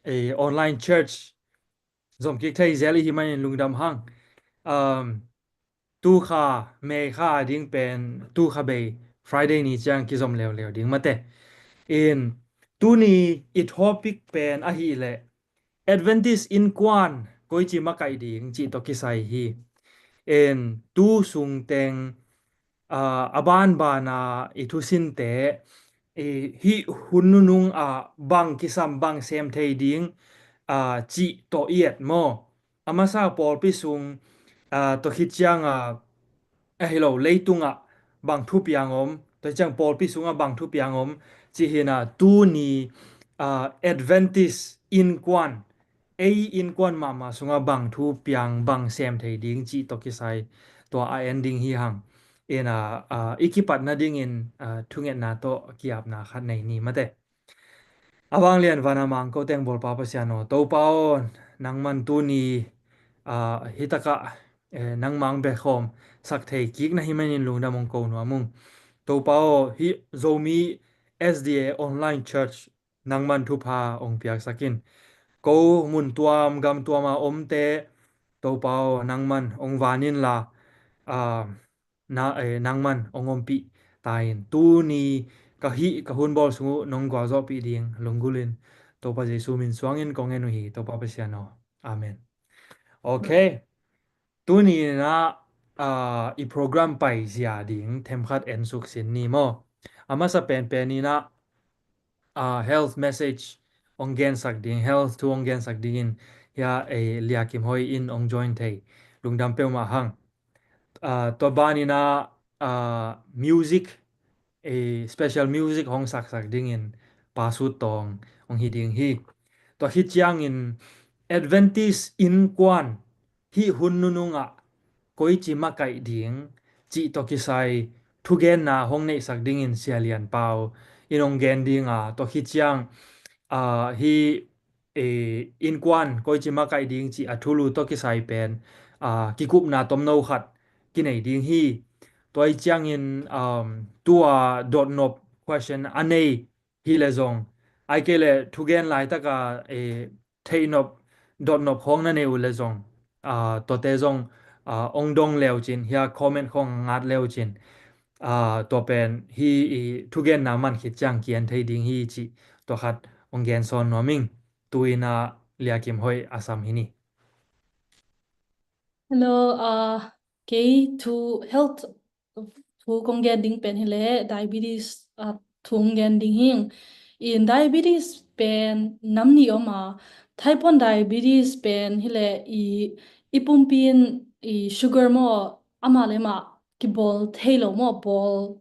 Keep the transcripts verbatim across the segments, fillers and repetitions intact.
eh, online church zom kik thei zel i hi manin lungdam hang. Um, tu kha, May kha ding pen, tu kha bei, Friday ni ciang kizom leuleu ding mate. In, tuni i topic pen ahih leh, Adventist innkuan koici makaih ding cih tawh kisai hi. In, tu sung teng, ah, a banbana i thusinte, i, hih hun nunung ah bang kisam bang sem thei ding, ah, cih tawh i et maw? A masa pawlpi sung, ah, tawh khit ciang, ah, ahi lo, leitungah bang thupiang om, tawh ciang pawlpi sungah bang thupiang om, cih hinah tuni, ah, Adventist innkuan, ei innkuan mahmah sungah bang thupiang, bang sem thei ding cih tawh kisai tua a en ding hi hang. Ina, ah, i kipat nadingin, ah, thungetna tawh kiapna khat nei ni mate. A vanglian vana mang ko teng bawlpa Pasian aw, Topa aw, nangman tuni, ah, hitakah, eh, nangmang bekhawm sak thei kik na hi manin lungdam ong ko nuam ung. Topa aw, hih Zomi S D A Online Church nangman thupha ong piaksakin. Ko mun tuam, gam tuama omte, Topa aw, nangman ong vanin la, ah, na, eh, nangman ong ompih ta in. Tuni ka hih, ka hun bawl sung uh nong gualzawhpih ding lunggulin Topa Jesu min suangin kong en uh hi, Topa Pasian aw. Amen. Okay. Tuni na, ah, i program paizia ding themkhat en suksin ni maw? A masa penpen ina, ah, health message ong gensak ding, health thu ong gensak dingin hia, eh, Lia Kim Hoi in ong join thei. Lungdam peuhmah hang. Ah, tua banina, ah, music, eh, special music hong saksak dingin Pa Sut Tawng ong hi ding hi. Tua khit ciangin Adventist innkuan hih hun nunungah koici makaih ding cih tawh kisai thugenna hong neihsak dingin Sia Lian Pau in ong gen dinga, tua khit ciang, ah, hih, eh, innkuan koici makaih ding cih a thulu tawh kisai pen, ah, kikupna tomno khat kinei ding hi. Tua i ciangin, um, tua dotnop question a nei hi le zong, ai kei le thugen laitaka, eh, theihnop, dotnop khawng na nei uh le zong, ah, tuate zong, ah, ong dong leucin, hia comment khawng ngat leucin, ah, tua pen hi i thugenna man khit ciang kian thei ding hi cih tua khat ong gen sawn nuam ing. Tuina Lia Kim Hoi a sam hi ni. Hello, ah, kei thu health thu kong gen ding pen hi le diabetes, ah, thu kong gen ding hing. In diabetes pen nam nih om a, type one diabetes pen hi le i, i pumpi in i sugar maw, amah le mah kibawl thei lo maw, bawl,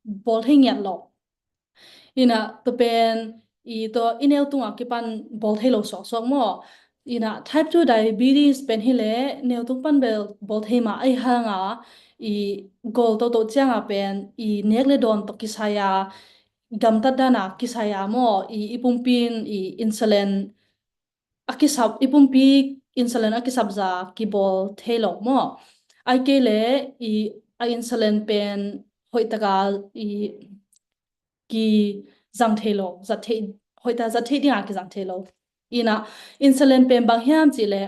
bawl thei ngiat lo. Ina tua pen i tua i neu tungah kipan bawl thei lo suaksuak maw? Ina type two diabetes pen hi le neu tung pan bel bawl thei mah ahi hanga i gawl toto cianga pen i nek le dawn tawh kisai a, gamtat dana kisai a maw, i, i pumpi in i insulin a kisap, i pumpi insulin a kisap za kibawl thei lo maw? Ai kei le i a insulin pen hoihtaka i kizang thei lo, zat thei, hoihtak zat thei dinga kizang thei lo. Ina insulin pen bang hiam cih le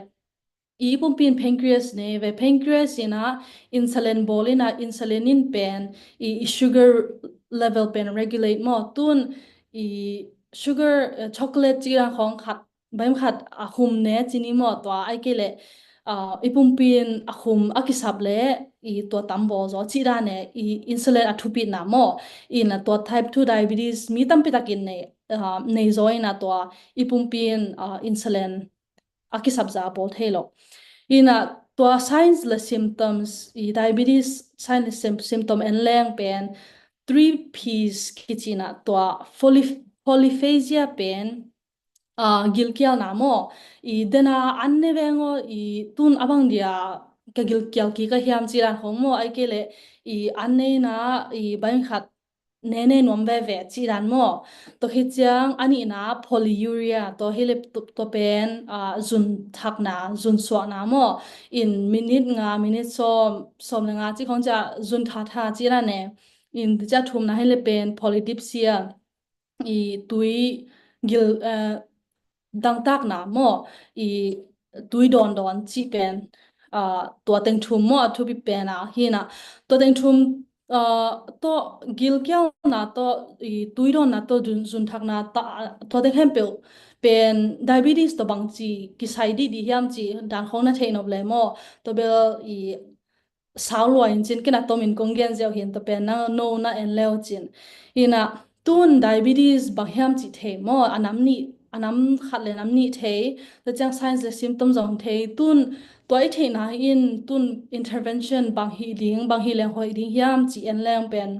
i pumpi in pancreas nei ve, pancreas ina insulin bawl ina insulin in pen i, i sugar level pen regulate maw, tun i sugar, eh, chocolate cih dan khawng khat, baim khat a khum ne cini maw, tua ai kei le, ah, i pumpi in a khum a kisap le i tua tam bawl zaw cih dan ne i insulin a thupitna maw. Ina tua type two diabetes mi tampi takin nei, ah, nei zaw ina tua i pumpi in, ah, insulin a kisap za a bawl thei lo. Ina tua signs le symptoms, i diabetes signs le sym-, symptom en leng pen three P's kici ina tua poly-, polyphagia pen, ah, gilkialna maw, i dena an ne veng aw, i tun a bang dia ka gilkial kik a hiam cih dan khawng maw, ai kei le i an neina i baim khat ne ne nuam veve cih dan maw. Tua khit ciang a nihna polyuria, tua hi le tu-, tua pen, ah, zun thakna, zun suakna maw. In minute nga, minute sawm, sawm le nga cih khawng ciah zun thatha cih dan ne. In tua ciah thumna hi le pen polydipsia, i tui gil, eh, dangtakna maw, i tui dawndawn cih pen, ah, tua teng thum maw a thupi pen a hi na. Tua teng thum, ah, tawh gilkialna tawh i tui dawnna tawh zun, zunthakna ta, tua teng khempeuh pen diabetes tawh bangci kisai dihdih hiam cih dan khawng na theih nop le maw. Tua bel i sau lua in cin, kei na tomin kong gen ziau hi in, tua pen na no na en leu cin. Hi na, tun diabetes bang hiam cih thei maw, a nam nih, a nam khat le nam nih thei, tua ciang signs le symptom zong thei, tun tua i theihna in tun intervention bang hih ding, bang hih leng hoih ding hiam cih en leng pen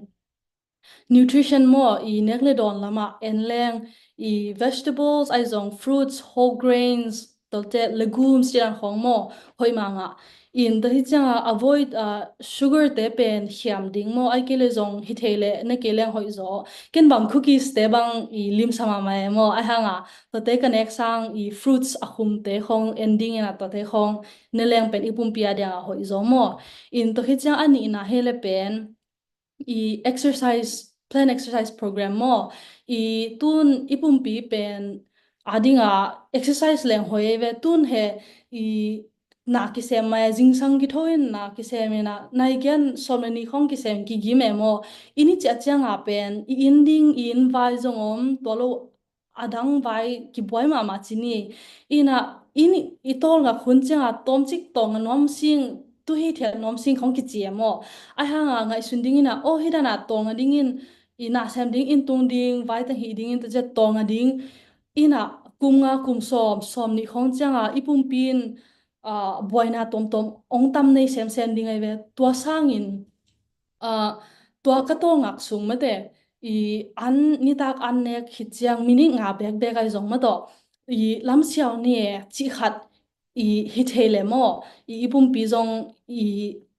nutrition maw, i nek le dawn lamah en leng, i vegetables ahi zong, fruits, whole grains, tua te legumes cih dan khawng maw, hoih mah ngah. In tua hi cianga avoid, ah, sugar te pen hiam ding maw, ai kei le zong hi thei le ne kei leng hoih zaw. Ken bang cookies te bang i limsa mahmah e maw, ai hanga tua te ka nek sang i fruits a khum te khawng en ding ina, tua te khawng ne leng pen i pumpi a dianga hoih zaw maw. In tua hi ciang a nihna hi le pen i exercise, plan exercise program maw, i tun i pumpi pen a dinga exercise leng hoih ve, tun he i na kisem mai, zingsang kitho in na kisem ina, nai gen sawm le nih khawng kisem kigim e maw. I ni ciah cianga pen i inn ding, i inn vai zong om, tua lo a dang vai kibuai mahmah ci ni. Ina, i ni, i tawlngak hun cianga tawmcik tawlnga nuam sing, tu hi thiat nuam sing khawng kici e maw. Ai hanga ngaihsun ding ina, aw, hi dana tawlnga dingin, i na sem ding in tung ding, vai teng hih dingin, tua ciah tawlnga ding. Ina, kum nga, kum sawm, sawm nih khawng cianga i pumpi in, ah, buaina tuamtuam ong tam nei semsem ding ai ve. Tua sangin, ah, tua ka tawlngak sung mate, i an, nitak an nek hi ciang minute nga bekbek ai zong maw tawh, i lamsiau ni e cih khat i hi thei le maw, i, i pumpi zong i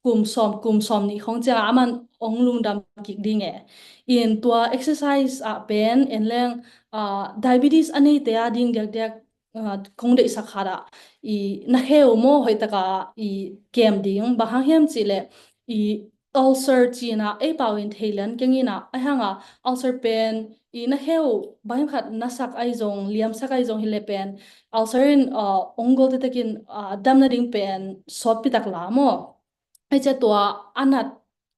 kum sawm, kum sawm nih khawng cianga aman ong lungdam kik ding e. In tua exercise ah pen en leng, ah, diabetes a neite a ding diakdiak, ah, kong deihsak khat ah i na kheu maw hoihtaka i kem ding, bang hang hiam cih le i ulcer cina ei pau in thei lian keng ina, ai hanga ulcer pen i na kheu bang khat na sak ai zong, liamsak ai zong hi le pen ulcer in, ah, ong gol tetekin, ah, dam nading pen sawtpi tak la maw. Ai cia tua a nat,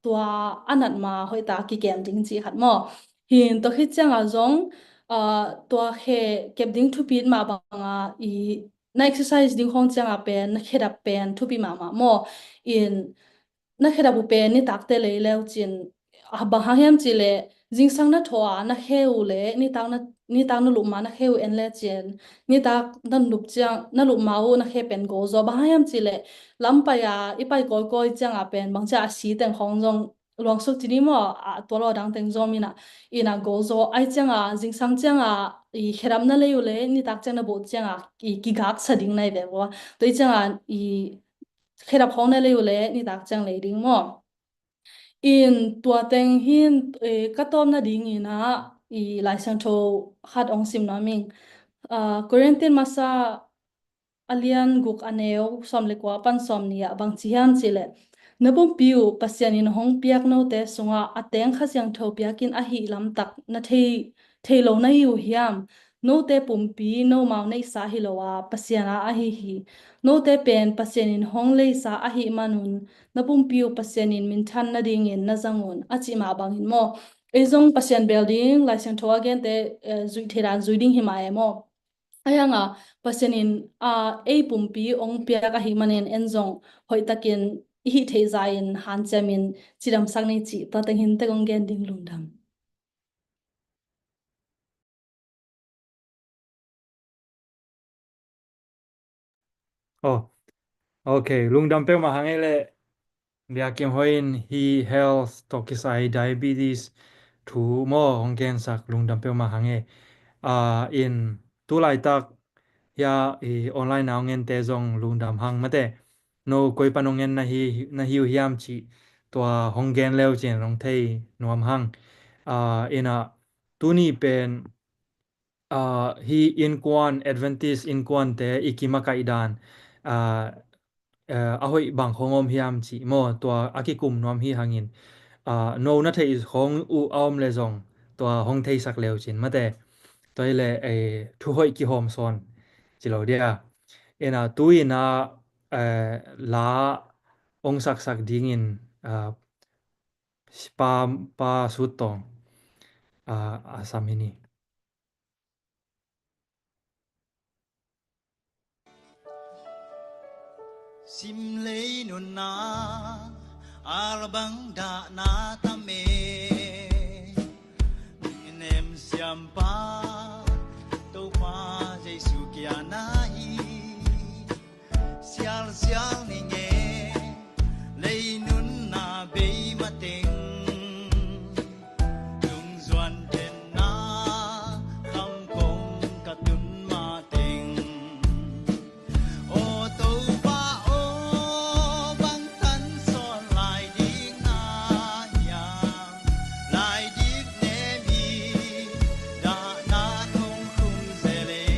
tua a nat ma hoihta kikem ding cih khat maw. Hin tua khit cianga zong, ah, tua khe kep ding thupi mah banga i na exercise ding khawng cianga pen, na khedap pen thupi mahmah maw. In na khedap uh pen nitakte lei leu cin, ah, bang hang hiam cih le zingsang na thaw a na khe uh le nitak na, nitak na lup ma na khe uh en le cin, nitak na lup ciang, na lup ma uh na khe pen go zaw. Bang hang hiam cih le lam pai a i pai kawikawi cianga pen bang cia a si teng khawng zong luangsuk ci ni maw, a tua lo dang teng zong mina, ina go zaw. Ai cianga zingsang cianga i khedap na lei uh le nitak ciang na bawh cianga i kigaksa ding nai ve ua. Tua i cianga i khedap khawng na lei uh le nitak ciang lei ding maw. In tua teng hin, eh, ka tawpna ding ina i Lai Siangtho khat ong sim nuam ing. Ah, Korintin masa a lian guk a neu sawm le kua pan sawm nih ah bang ci hiam cih le, na pumpi uh Pasian in hong piak note sungah a teng Kha Siangtho piakin ahih lamtak na thei, thei lo na hi uh hiam? Note pumpi nomau neihsa hi lo a, Pasian a ahi hi. Note pen Pasian in hong leisa ahih manun na pumpi uh Pasian in minthan nadingin na zang un, a cih mah bangin maw. Ei zong Pasian bel ding Lai Siangtho a gente, eh, zuih thei dan zui ding hi mah e maw. Ai hanga Pasian in, ah, ei pumpi ong piak ahih manin en zong hoihtakin i hih theih za in hanciamin cidamsak ni cih tua teng hin tek ong gen ding, lungdam. Oh, ok, lungdam peuhmah hang ei le. Biakim Hoih in hih health tawh kisai diabetes thu maw hong gensak, lungdam peuhmah hang ei. Ah, in tu laitak hia i online na hong ente zong lungdam hang mate. No koi pan hong en na hi, na hi uh hiam cih tua hong gen leu cin hong thei nuam hang. Ah, ina tuni pen, ah, hih innkuan, Adventist innkuante i kimakaih dan, ah, eh, a hoih bang khong om hiam cih maw, tua a kikum nuam hi hangin, ah, no na theih khong uh a om le zong tua hong theisak leu cin mate. Tua hi le, eh, thu hoih kihawm sawn ci lo dia. Ina tu ina, eh, la ong saksak dingin, ah, pa, pa Sut Tawng, ah, a sam hi ni. Sim lei nunna albang dahna tame, nem siampa Topa Jesu kiana hi. Sialsial ni nge lei nunna bei mateng, lungzuan tenna kham kong ka tun mateng. Aw Topa aw, bang tan sawn lai ding na hiam? Lai dip ne mi dahna hong khum ze lei.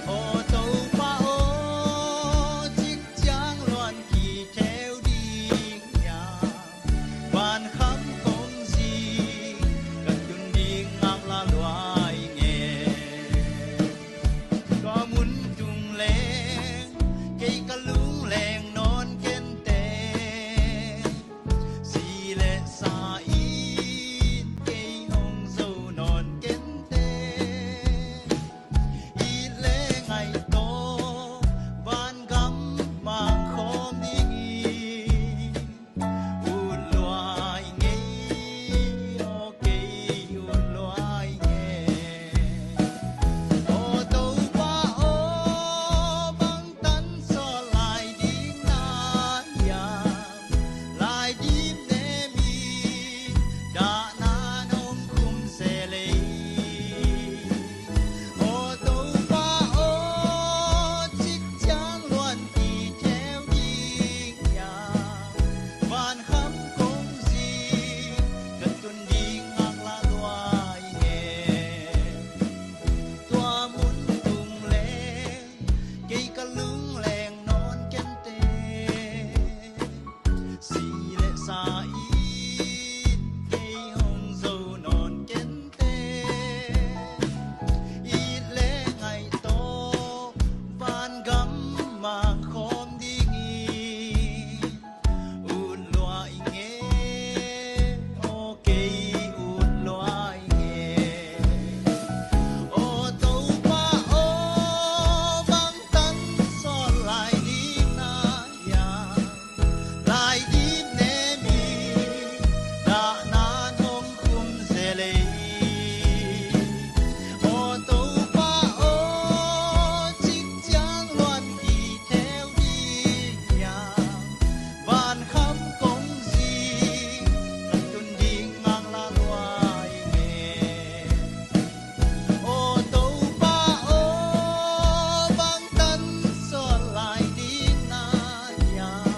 Aw Topa aw, cik ciang luan ki theu ding hiam? Van kham kong zi ka tun ding ngak la luai nge. Tua mun tung leng kei ka lung leng nawn kente. Si le sa in kei hong zo nawn kente. It le ngaih tawh van gam mang khawm ding hi. Ut luai nge, aw kei ut luai nge. Aw Topa aw, bang tan sawn lai ding na hiam? Lai dip ne mi dahna hong khum ze lei. Aw Topa aw, cik ciang luan ki theu ding hiam? Van kham kong zi ka tun ding ngak la luai nge. Tua mun tung leng kei ka lung leng nawn kente. Si le sa in kei hong zo nawn kente. It le ngaih tawh van gam mang khawm ding hi. Ut luai nge, aw kei ut luai nge. Aw Topa aw, bang tan sawn lai ding na hiam? Lai dip ne mi dahna hong khum ze lei. Aw Topa aw, cik ciang luan ki theu ding hiam? Van kham kong zi ka tun ding ngak la luai nge. Aw Topa aw, bang tan sawn lai ding na hiam?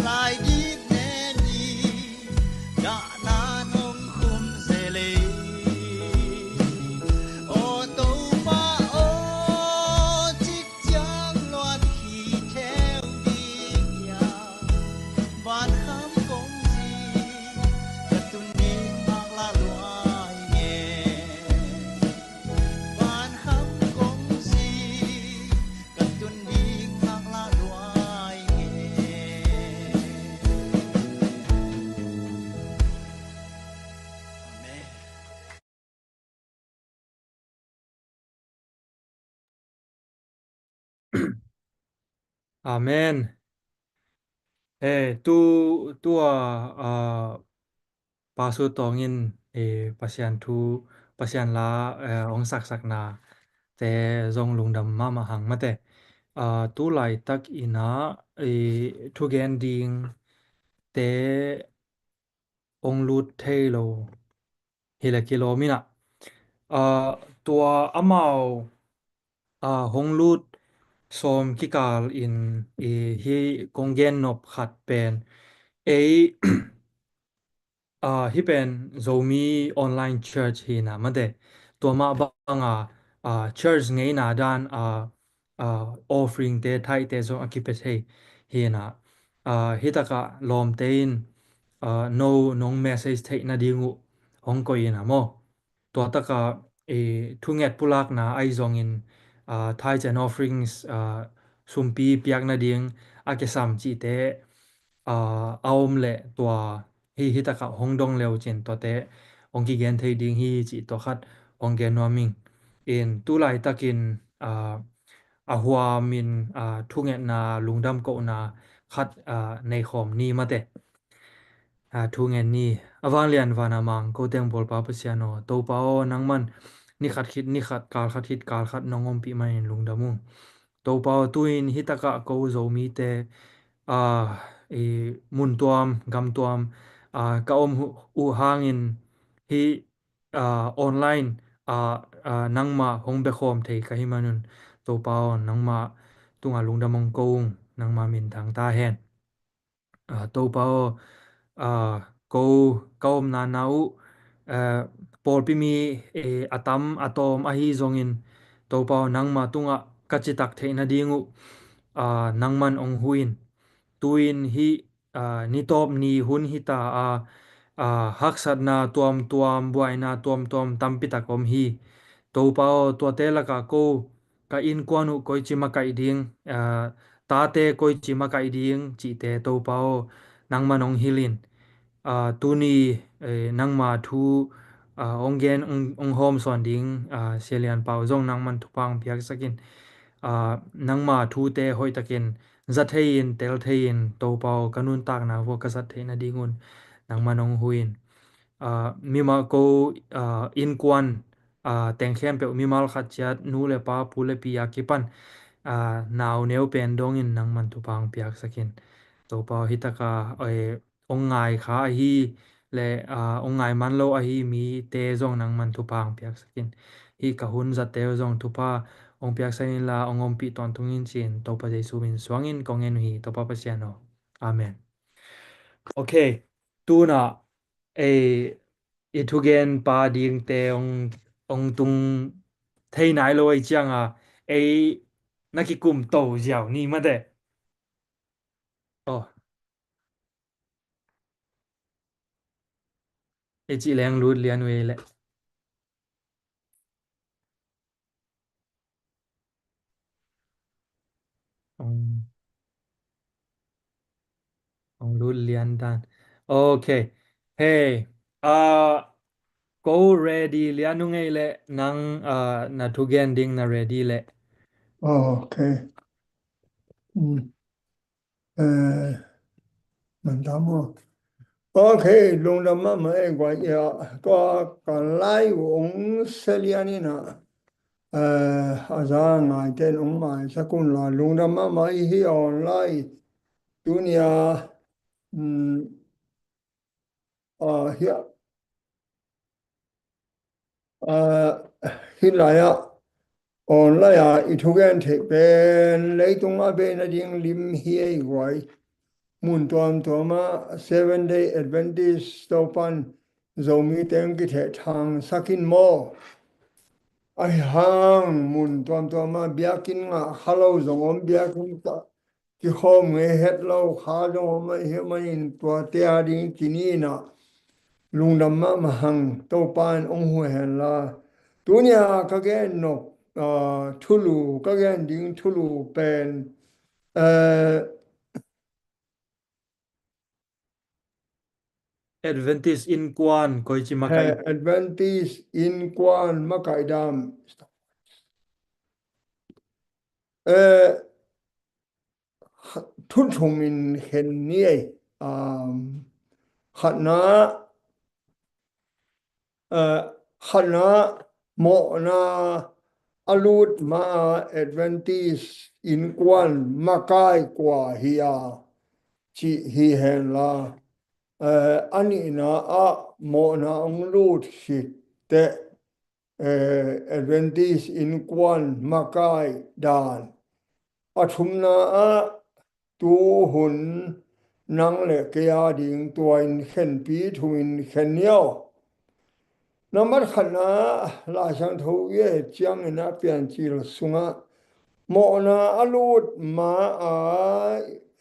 Lai dip ne mi dahna hong khum ze lei. Aw Topa aw, cik ciang luan hi theu ding hiam? Van kham kong zi ka tun ding ngak la luai nge. Van kham kong zi ka tun ding ngak la luai nge. Amen. Amen. Eh, tu, tua, ah, Pa Sut Tawng in, eh, Pasian thu, Pasian la, eh, ong saksakna te zong lungdam mahmah hang mate. Ah, tu laitak ina, eh, thugen ding te ong lut thei lo hi le kilawm ina. Ah, tua amau, ah, hong lut sawm kikal in i hi kong gen nop khat pen ei, ah, hi pen Zomi online church hi na mate. Tua mah banga, ah, church ngeina dan, ah, ah, offering te, tithe te zong a kipia thei hi na. Ah, hi taka lawmte in, ah, no nong message theih nading uh hong koih ina maw. Tua taka, i thunget pulakna ahi zongin, ah, tithes and offerings, ah, sumpi piak nading a kisam cihte, ah, a om leh tua hi, hi takah hong dong leu cin tuate hong kigen thei ding hi cih tua khat hong gen nuam ing. In tu laitakin, ah, a huamin, ah, thungetna lungdam kohna khat, ah, nei khawm ni mate. Ah, thungen ni. A vanglian vana mang ko teng bawlpa Pasian aw, Topa aw, nangman ni khat khit ni khat, kal khat khit kal khat nong ompih manin lungdam ung. Topa aw, tu-in hi takah ko Zomite, ah, i mun tuam gam tuam, ah, ka om uh hangin hi, ah, online, ah, ah, nangmah hong bekhawm thei ka hi manun, Topa aw, nangmah tungah lungdam hong ko ung, nangmah minthang ta hen. Ah, Topa aw, ah, ko ka omna na uh, ah, pawlpi mi, eh, a tam a tawm ahi zongin, Topa aw, nangmah tungah ka citak theih nading uh, ah, nangman hong hu in. Tu-in hi, ah, nitawp ni hun hi ta a, ah, haksatna tuamtuam, buaina tuamtuam tampi tak om hi. Topa aw, tuate lakah ko ka innkuan uh koici makaih ding, ah, tate koici makaih ding cihte Topa aw, nangman hong hilh in. Ah, tuni, eh, nangma thu, ah, hong gen, hong, hong hawmsawn ding, ah, Sia Lian Pau zong nangman thupha hong piaksak in. Ah, nangma thute hoihtakin za thei in, tel thei in, Topa aw, ka nuntakna vua ka zat theih nadingun nangman hong hu in. Ah, mimal ko, ah, innkuan, ah, teng khempeuh mimal khat ciat nu le pa, pu le pi a kipan, ah, nau neu pen dongin nangman thupha hong piaksak in. Topa aw, hi takah, eh, hong ngai kha ahi le, ah, hong ngai man lo ahi mite zong nangman thupha hong piaksak in. Hih ka hun zatte uh zong thupha hong piaksak inla hong ompih tawntung in ci-in Topa Jesu min suangin kong ngen uh hi, Topa Pasian aw. Amen. Ok. Tuna, eh, i thugenpa dingte hong, hong tung thei nai lo ahi cianga, ei na kikum to ziau ni mate. Oh. I cih leng lut lian uh ei leh. Hong, hong lut lian dan. Ok. Hey, ah, ko ready lian uh ngei leh nang, ah, na thugen ding na ready leh. Ok. Mm. Eh, man ta maw. Ok, lungdam mahmah ei guai ia, tua ka lai uh hong sia lian in ah, eh, a za ngaite in hong maisak un la, lungdam mahmah ei hi online. Tunia, mm, ah, hia, ah, hih lai-ah online-ah i thugen theih pen leitung a bei nading lim hi ei guai. Mun tuamtuamah Seven Day Adventist Topan Zomi teng kitheh thangsak in maw. Ahi hang mun tuamtuamah biakinn ngah kha lo zong om, biakinn kikhawm ngei het lo kha zong om ahih manin tuate a ding kinin ah lungdam mahmah hang, Topa in hong hu hen la. Tunia ka gen nop, ah, thulu, ka gen ding thulu pen, eh, Adventist innkuan koici makaih. Eh, Adventist innkuan makaih dan. Eh, thu thum in khen ni ei. Um, khatna, eh, khatna mawhna a lut ma-a Adventist innkuan makai kua hi a cih hi hen la, eh, a nihna ah mawhna hong lut khit teh, eh, Adventist innkuan makai dan. A thumna ah tu hun nang le kei a ding tua in khenpi thum in khen ni aw. Nambat khatna Lai Siangtho i et ciangin a Piancil sungah mawhna a lut ma-a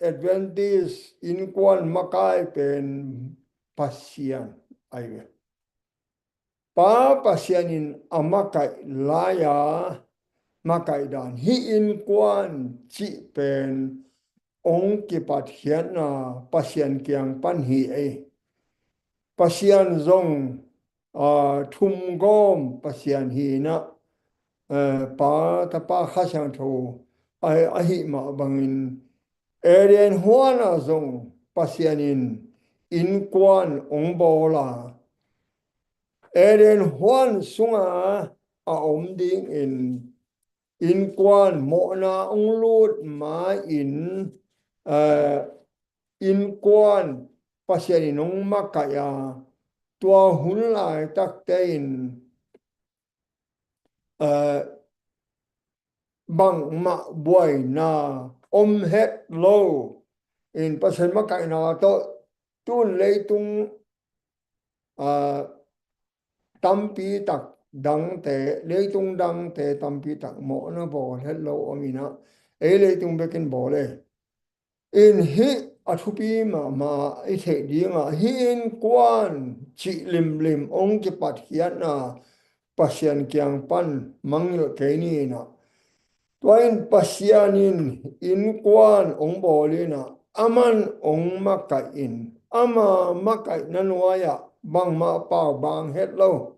Adventist innkuan makai pen Pasian ahi ve. Pa Pasian in a makaih lai-a makaih dan, hih innkuan cih pen hong kipatkhiatna Pasian kiang pan hi ei. Pasian zong, aa, thumgawm Pasian hi inah, aa, Pa, Tapa, Kha Siangtho a, ahih mah bangin Eden huanah zong Pasian in innkuan hong bawl a, Eden huan sunga a om dingin innkuan mawhna hong lut ma-in, aa, innkuan Pasian in hong makaih a, tua hun laitakte in, aa, bangmah buaina om het lo in Pasian makaihna tawh tun leitung, aa, tampi tak dangte, leitung dangte tampi tak mawhna bawl het lo om inah, ei leitung bekin bawl ei. In hih a thupi mahmah i theih dingah hih innkuan cih limlim hong kipatkhiatna Pasian kiang pan mangngilh kei ni inah. Tua in Pasian in innkuan hong bawl inah, aman hong makaih in, ama makaihna nuai-ah bangmah pau bang het lo.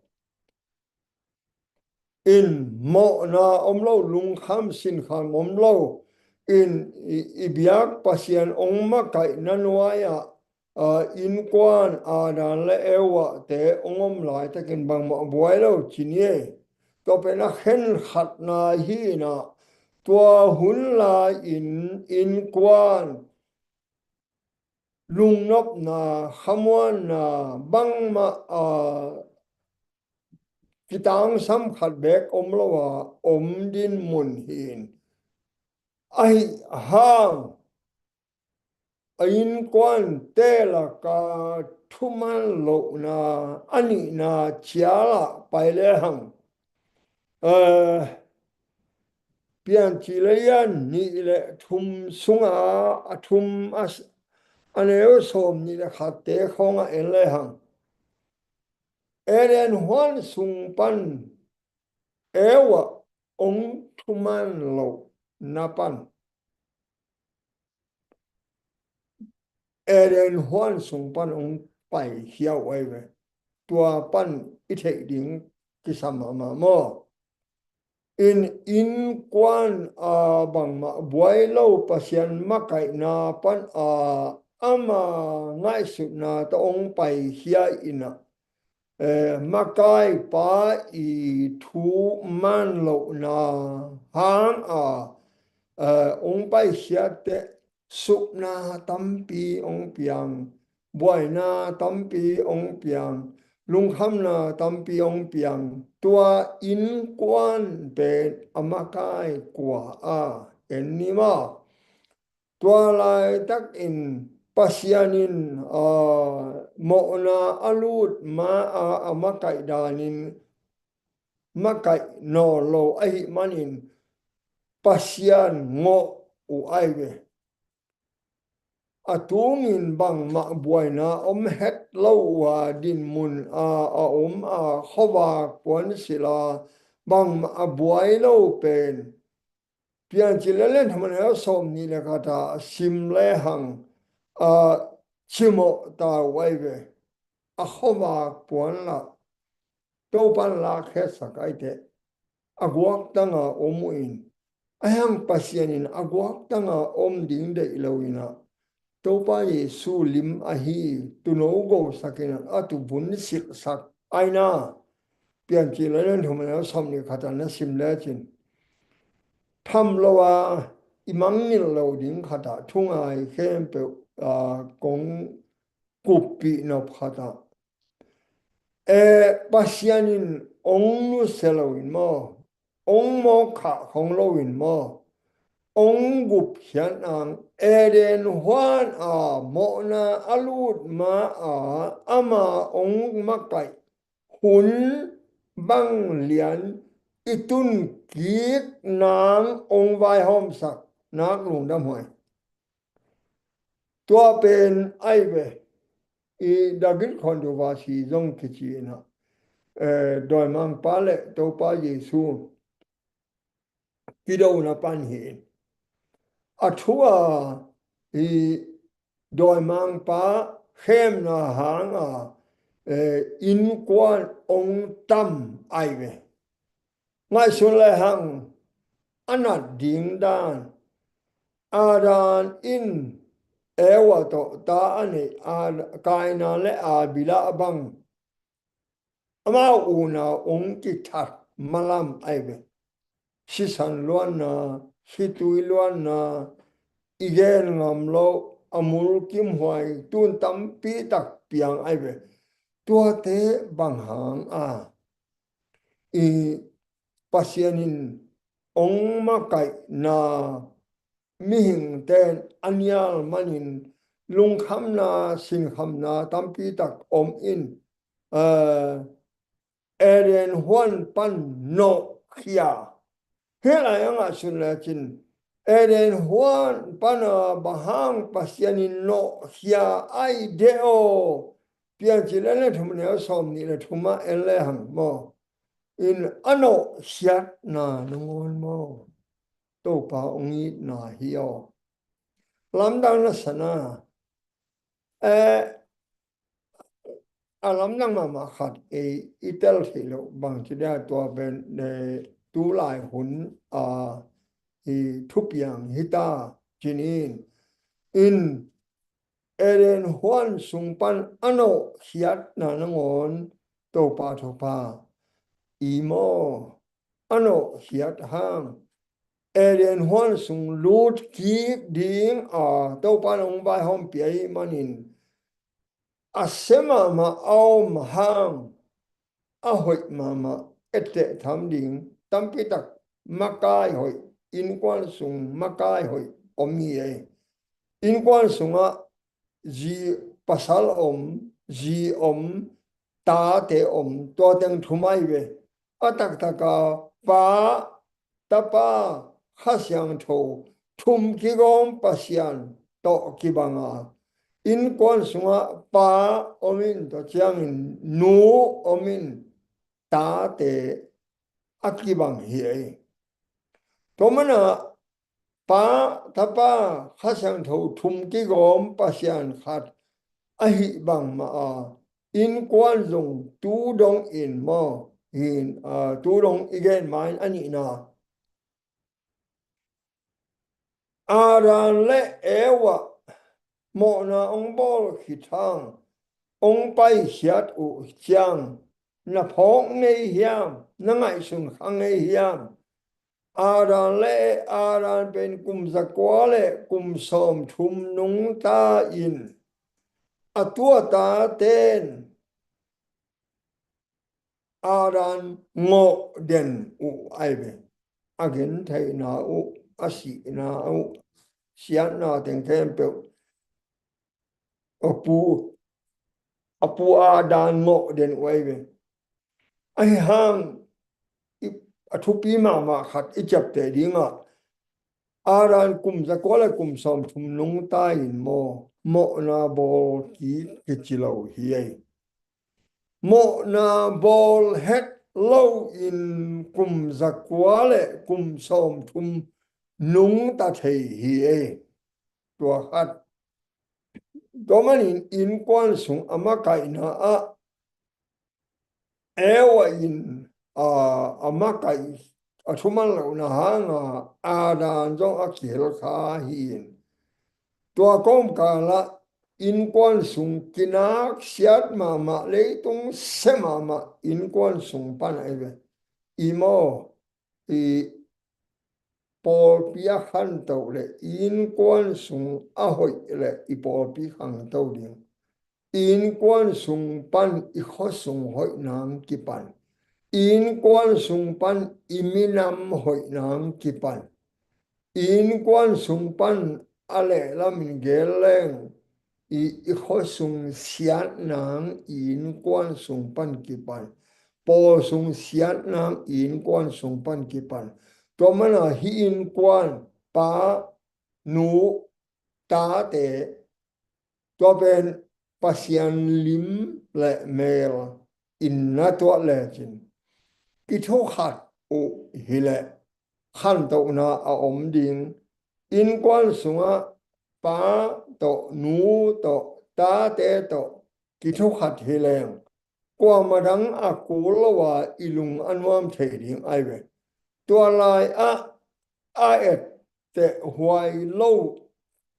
In mawhna om lo, lungkham sinkham om lo. In i, i biak Pasian hong makaihna nuai-ah, aa, innkuan Adam le Eva te hong om laitakin bangmah buai lo ci ni ei. Tua pen a khenkhatna hi inah, tua hun lai-in innkuan lungnopna, khamuanna, bangmah, aa, kitangsam khat beek om lo a om dinmun hi in, ahi hang a innkuante laka thuman lohna a nihna cialah pai lehang, aa, Piancil a lian nih le thum sunga a thum a s-, a neu sawm nih le khatte khawngah en lehang, Eden huan sung pan Eva hong thuman lohna pan, Eden huan sung pan hong paikhia uh ahi ve. Tua pan i theih ding kisa mahmah maw? In innkuan a bangmah buai lo Pasian makaihna pan a ama ngaihsutna tawh hong paikhia inah, eh, makaipa i thuman lohna hanga, eh, hong paikhiat teh supna tampi hong piang, buaina tampi hong piang, lungkhamna tampi hong piang. Tua innkuan pen a makai kua a en ni maw? Tua laitakin Pasian in, aa, mawhna a lut ma-a a makaih danin makaih nawn lo ahih manin Pasian ngawh uh ahi ve. A tungin bangmah buaina om het lo uh a dinmun a, a om a khuavak puan silh a bangmah a buai lo pen Piancil a lian thum a neu sawm nih le khat a sim lehang, a, cimawh ta uh ahi ve. A khuavak puan lah Topan lakkhiatsak ahi teh a guaktanga om uh in, ahi hang Pasian in a guaktanga om ding deih lo inah Topa Jesu lim ahi tuuno gosak inah a tuuvun silhsak ahi na. Piancil a lian thum a neu sawm nih khat a na sim lecin tham lo a i mangngilh lo ding khat ah thungai khempeuh, aa, kong kuppih nop khat ah, eh, Pasian in hong nusia lo in maw, hong mawkkhah khong lo in maw, hong gupkhiat nang, Eden huan a mawhna a lut ma-a ama hong makaih hun bang lian i tun kik nang hong vaihawmsak nak lungdam huai. Tua pen ahi ve, i David controversy zong kici inah, eh, dawimangpa le Topa Jesu kidona pan hi in, a thu a, i dawimangpa khemna hanga, eh, innkuan ong tam ai ve. Ngaihsun le hang a nat ding dan, Adam in Eva tawh ta a neih, Ad-, Kaina le Abel a bang amau unau ong kithat malam ai ve. Sisan luanna, situi luanna, i gen ngam lo, a mulkimhuai tun tampi tak piang ai ve. Tuate bang hanga i Pasian in ong makaihna mihingte in a nial manin lungkhamna, sinkhamna tampi tak om in, eh, Eden huan pan nawhkhia. Hih lai-ah ngaihsun lecin Eden huan pana bang hang Pasian in nawhkhia ai de aw? Piancil le thum neu sawmnih le thum ah en le hang maw, in a nawhkhiatna nangawn maw, Topa ong itna hi aw. Lamdang na sana, eh, a lamdang mahmah khat, eh, i tel theih loh bang ci dia, tua pen, eh, tu lai hun a i thupiang hi ta cin in, in Eden huan sung pan a nawhkhiatna nangawn Topa thupha i maw, a nawhkhiat hang Eden huan sung lut kik ding a Topa in ong vaihawmpih ahih manin, a sia mahmah a om hang a hoih mahmah etteh tham ding tampi tak makai hoih, innkuan sung makai hoih om hi ei. Innkuan sungah zi, pasal om, zi om, tate om, tua teng thum ai ve. A taktaka Pa, Tapa, Kha Siangtho thum kigawm Pasian tawh kibanga, innkuan sungah Pa om in, tua ciangin nu om in, tate a kibang hi ei. Tua mana Pa, Tapa, Kha Siangtho thum kigawm Pasian khat ahih bang mah a, innkuan zong tu dong in maw, hin, a, tu dong i gen ma in a nihna, Adam le Eva mawhna ong bawl khit hang, ong paikhiat uh ciang, na phawk ngei hiam, na ngaihsun kha ngei hiam? Adam le, Adam pen kum zakua le kum sawmthum nungta in, a tua taten Adam ngawh den uh ai ve. A gentheihna uh, a sihna uh, siatna teng khempeuh a pu, a pu Adam ngawh den uh ai ve. Ahi hang, i, a thupi mahmah khat i ciapteh dingah, Adam kum zakua le kum sawmthum nungta in maw, mawhna bawl kik kici lo hi ei. Mawhna bawl het lo in kum zakua le kum sawmthum nungta thei hi ei. Tua khat. Tua manin innkuan sung a makaihna ah Eva in, a, a makaih, a thuman lohna hanga Adam zong a kihel kha hi in. Tua kawmkalah innkuan sung kinaksiat mahmah, leitung sia mahmah innkuan sung pan ai ve. I maw, i pawlpi a khanto le innkuan sung a hoih le i pawlpi khangto ding. Innkuan sung pan i khuasung hoih nang kipan. Innkuan sung pan i minam hoih nang kipan. Innkuan sung pan a lehlamin gel leng i, i khuasung siat nang i innkuan sung pan kipan. Pawl sung siat nang i innkuan sung pan kipan. Tua mana hih innkuan pa, nu, tate, tua pen Pasian lim le mel in na tuah lecin, kithukhat uh hileh khantohna a om ding. Innkuan sungah pa tawh, nu tawh, tate tawh kithukhat hileng kuamah dang a kul lo a i lung a nuam thei ding ai ve. Tua lai-ah a etteh huai lo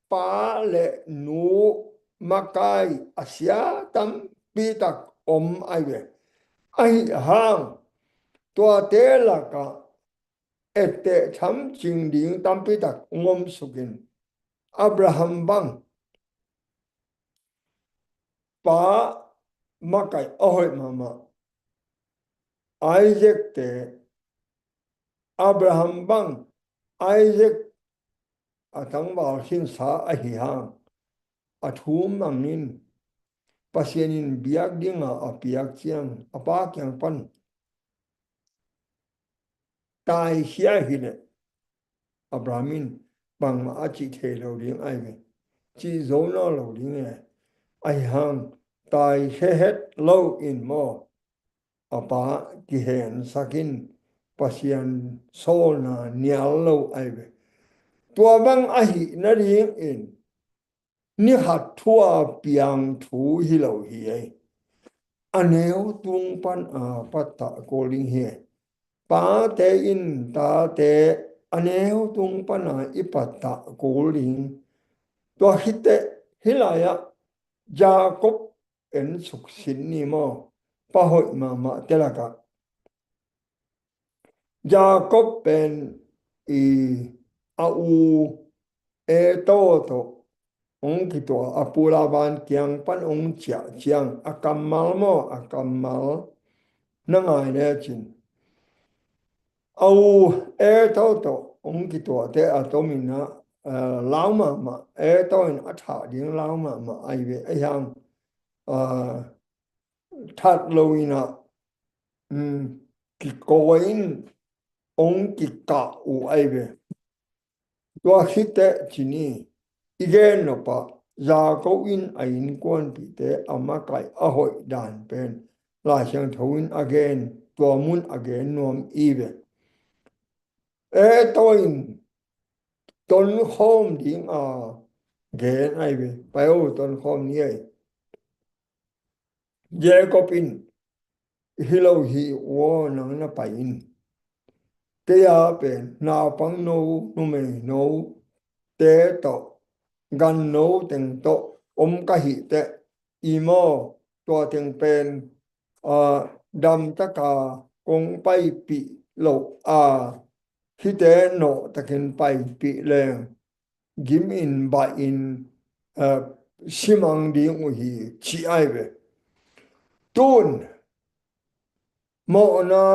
pa le nu makai a sia tampi tak om ai ve. Ahi hang tuate lakah etteh thamcing ding tampi tak ngomsukin Abraham bang pa makaih a hoih mahmah. Isaac te, Abraham bang Isaac a tangval khinsa ahi hang a thu mangin Pasian in biak dinga a piak ciang a pa kiang pan taikhia hileh Abraham in bangmah a cih thei lo ding ai ve. Cih zo nawn lo ding e. Ahi hang taikhia het lo in maw a pa kihensak in Pasian sawlna nial lo ai ve. Tua bang ahih nadingin ni khat thu a piang thu hi lo hi ei. A neu tung pan a pattah kul ding hi ei. Pate in tate a neu tung pan a i pattah kul ding. Tua khit teh hih lai-ah Jacob en suksin ni maw, pa hoih mahmah te lakah Jacob pen i a u Esau tawh hong kituah a, pu Laban kiang pan hong ciah ciang a kammal maw, a kammal na ngai lecin a u Esau tawh hong kituahte a tomin ah, eh, lau mahmah, Esau in a thah ding lau mahmah ai ve. Ahi hang, eh, that lo in ah, um, kikawi in hong kikah uh ai ve. Tua khit teh ci ni, i gen nop ah Jacob in a innkuanpihte a makaih a hoih dan pen Lai Siangtho in a gen, tua mun a gen nuam i ve. Esau in tonkhawm ding a gen ai ve, pai o tonkhawm ni ei. Jacob in, hi lo hi aw, nang na pai in. Kei a pen naupangno, numeino te tawh, ganno teng tawh om ka hih teh, i maw, tua teng pen, ah, damtaka kong paipih lo a, hihte nawhtakin paipih leng gim in, baih in, eh, simang ding uh hi, ci ai ve. Tun mawhna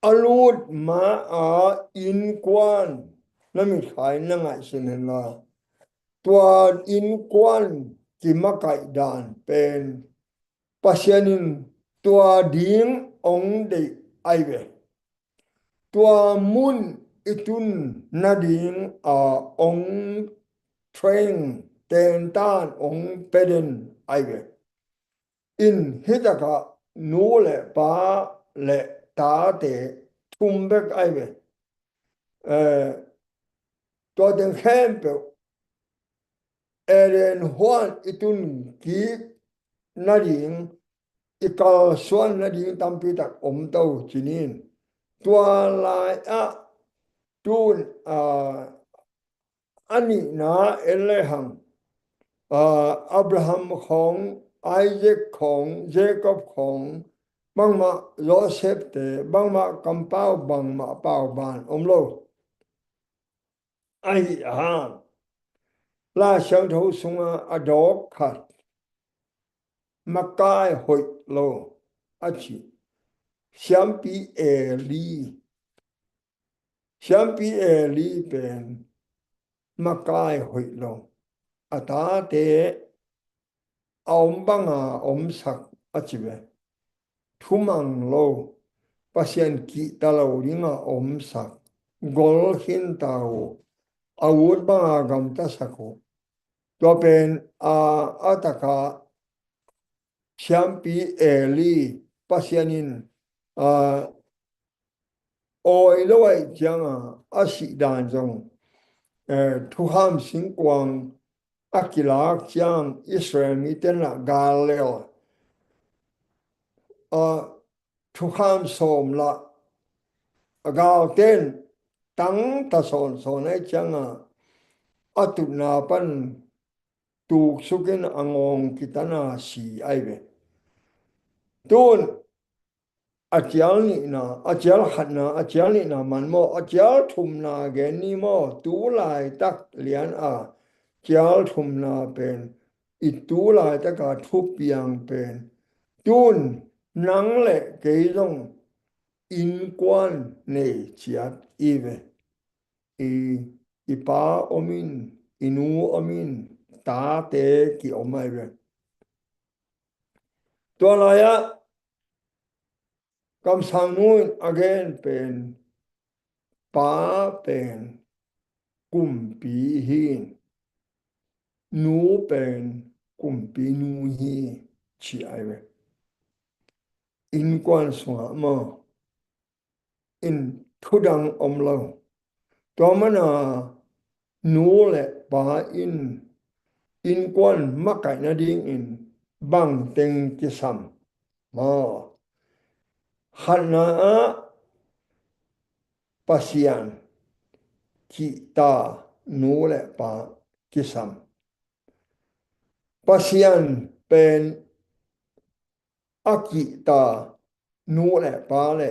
a lut ma a innkuan na mitkhai na ngaihsun hen la, tua innkuan kimakaih dan pen Pasian in tua ding hong deih ai ve. Tua mun i tun nading a hong train, tentan hong peden ai ve. In hitakah nu le pa le tate thum bek ai ve. Eh, tua teng khempeuh Eden huan i tun kik nading, i kalsuan nading tampi tak om to ci ni. Tua lai-ah tun, ah, a nihna en lehang, ah, Abraham khawng, Isaac khawng, Jacob khawng, bangmah Joseph te, bangmah kampau, bangmah pauban om lo. Ahi hang Lai Siangtho sunga a dawk khat, makai hoih lo a ci. Siampi Eli, Siampi Eli pen makai hoih lo, a tate a om banga omsak a ci ve. Thumang lo, Pasian kihta lo dinga omsak, gol khinta uh, a ut banga gamtasak uh. Tua pen a, a taka siampi Eli, Pasian in, aa, awi lo ahih cianga a sih dan zong, eh, thukham singkuang a kilak ciang Israel mite in lah gal lel, aa, thukham sawm lah a galte in tangta sawnsawn ahih cianga a tutna pan tuksukin a ngawng kitana si ahi ve. Tun a cial nihna, a cial khatna, a cial nihna man maw, a cial thumna gen ni maw, tu laitak lian a cial thumna pen, i tu laitaka thupiang pen, tun nang le kei zong innkuan nei ciat i ve. I, i pa om in, i nu om in, tate ki-om ahi ve. Tua lai-ah kamsangnu in a gen pen, pa pen kumpi hi, nu pen kumpinu hi, ci ahi ve. Innkuan sungah maw, in thudang om lo. Tua mana nu le pa in innkuan makaih nadingin bangteng kisam maw? Khatna ah Pasian kihta nu le pa kisam. Pasian pen a kihta nu le pa le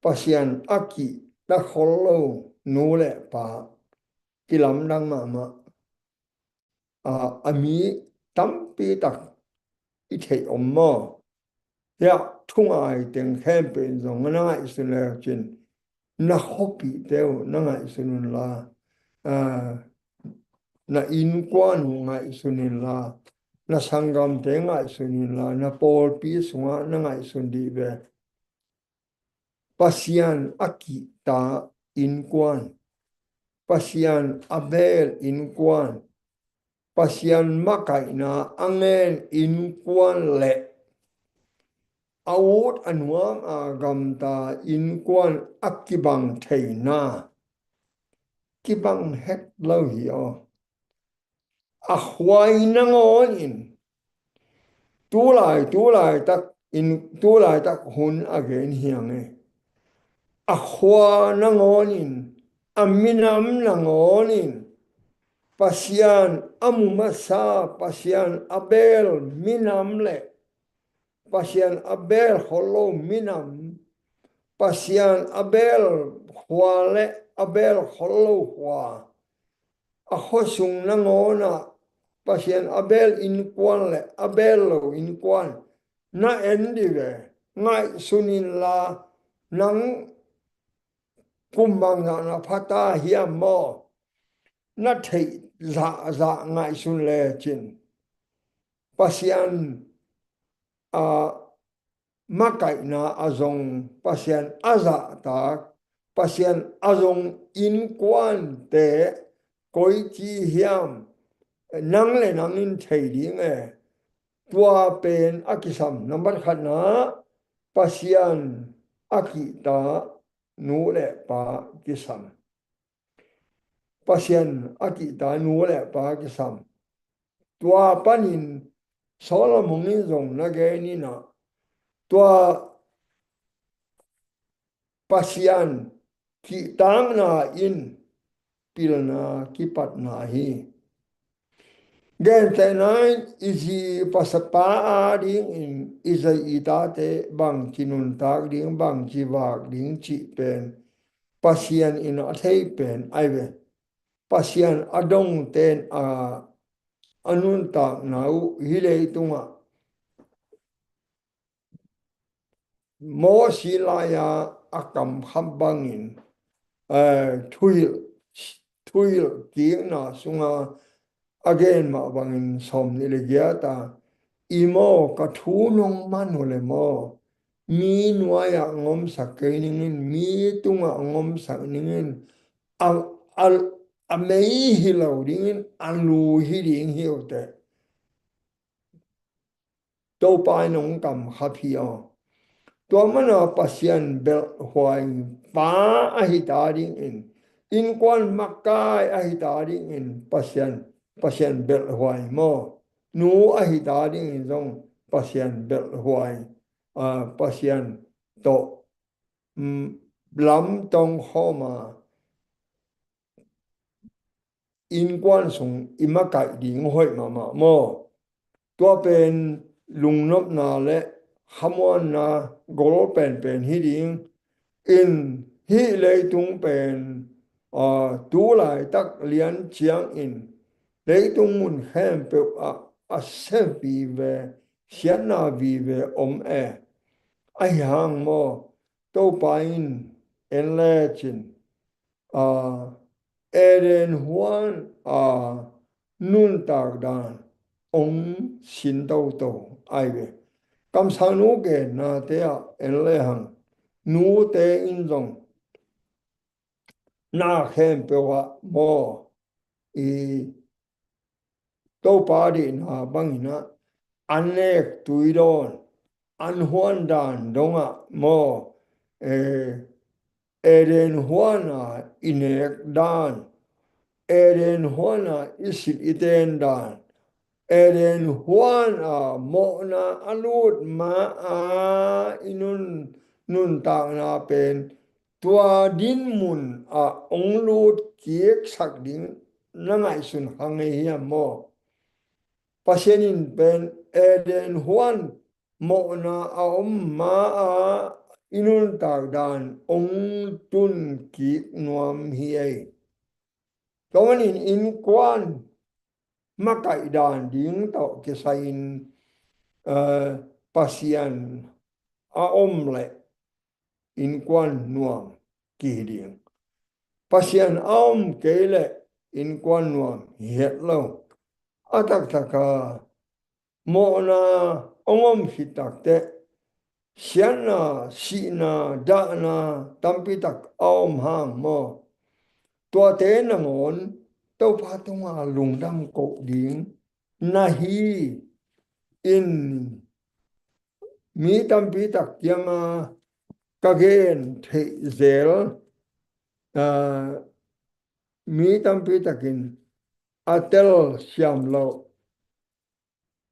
Pasian a kihta khol lo nu le pa kilamdang mahmah. A, a mi tampi tak i theih om maw? Hiah thungai teng khempeuh in zong na ngaihsun le cin, na khuapihte uh na ngaihsun unla, a, na innkuan uh ngaihsun inla, na sanggamte ngaihsun inla, na pawlpi sungah na ngaihsun dih ve. Pasian a kihta innkuan, Pasian a beel innkuan, Pasian makaihna a ngen innkuan le a ut a nuam a gamta innkuan a kibang theina kibang het lo hi aw. A khuai nangawnin tulai, tulai tak in, tulai tak hun a gen hiang e. A khua nangawnin, a minam nangawnin, Pasian a mu masa, Pasian a beel minam le Pasian a beel khol lo minam, Pasian a beel khua le a beel khol lo khua, a khuasung nangawnah Pasian a beel innkuan le a beel lo innkuan na en dih ve. Ngaihsun inla, nang kum bangzah na pha ta hiam maw? Na theih zahzah ngaihsun lecin Pasian a makaihna a zong, Pasian a zahtak, Pasian a zong innkuante koici hiam, nang le nang in thei ding e. Tua pen a kisam, nambat khatna Pasian a kihta nu le pa kisam. Pasian a kihta nu le pa kisam. Tua panin Solomon in zong na gen inah, tua Pasian kihtakna in pilna kipatna hi. Gentehna in i zi pasapa a dingin i zei i tate bangci nuntak ding, bangci vak ding cih pen Pasian in a thei pen ahi ve. Pasian a dongten a, a nuntakna uh hih leitungah Mosi lai-a a kamkham bangin, eh, thuhilh, thuhilh kikna sunga a gen mah bangin sawmnih le giat a, i maw, ka thu nong man uh le maw, mi nuai-ah ngomsak kei ningin, mi tungah ngomsak ningin, a, a, a mei hi lo dingin, a lu hi ding hi uh teh. Topa in hong kamkhap hi aw. Tua mana Pasian belhhuai pa ahi ta dingin, innkuan makai ahi ta dingin Pasian, Pasian belhhuai maw? Nu ahi ta dingin zong Pasian belhhuai, ah, Pasian tawh, mm, lamtong khawm a, innkuan sung i makaih ding hoih mahmah maw? Tua pen lungnopna le khamuanna gol penpen hi ding. In hih leitung pen, aa, tu laitak lian ciangin leitung mun khempeuh ah a sem vive, siatna vive om e. Ahi hang maw, Topa in en lecin, aa, Eden huan a nuntak dan hong sin toto ahi ve. Kamsangnu gennate ah en lehang, nute in zong na khempeuh ah maw, i Topa deihna bangin ah, an nek tui dawn, an huan dan dongah maw, eh, Eden huana i nek dan, Eden huana i silh i ten dan, Eden huana mawhna a lut ma-a i nun, nuntakna pen tua dinmun ah hong lut kiksak ding na ngaihsun kha ngei hiam maw? Pasian in pen Eden huan mawhna a om ma-a i nuntak dan hong tun kik nuam hi ei. Tua manin innkuan makaih dan ding tawh kisai-in, eh, Pasian a om leh innkuan nuam kihi ding. Pasian a om kei leh innkuan nuam hi het lo. A taktaka mawhna hong om khit takteh siatna, sihna, dahna tampi tak a om hang maw? Tuate nangawn Topa tunga lungdam koh ding na hi in, mi tampi tak kianga ka gen theih zel, aa, mi tampi takin a telsiam loh,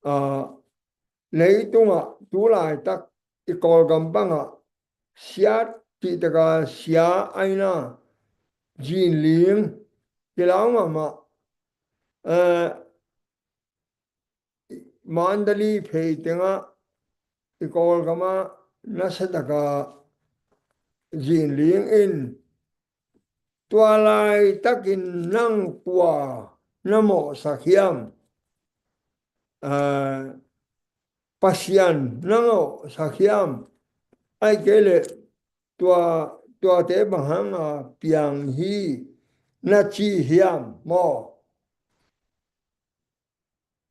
aa, leitungah tu laitak i Kawlgam bangah siat cihtaka sia aina Zinling kilau mahmah, aa, Mandali phei tengah i Kawlgamah nasiataka Zinling in, tua laitakin nang kua na mawhsak hiam? Aa, Pasian na mawhsak hiam? Ahih kei leh tua, tuate bang hanga piang hi na ci hiam maw?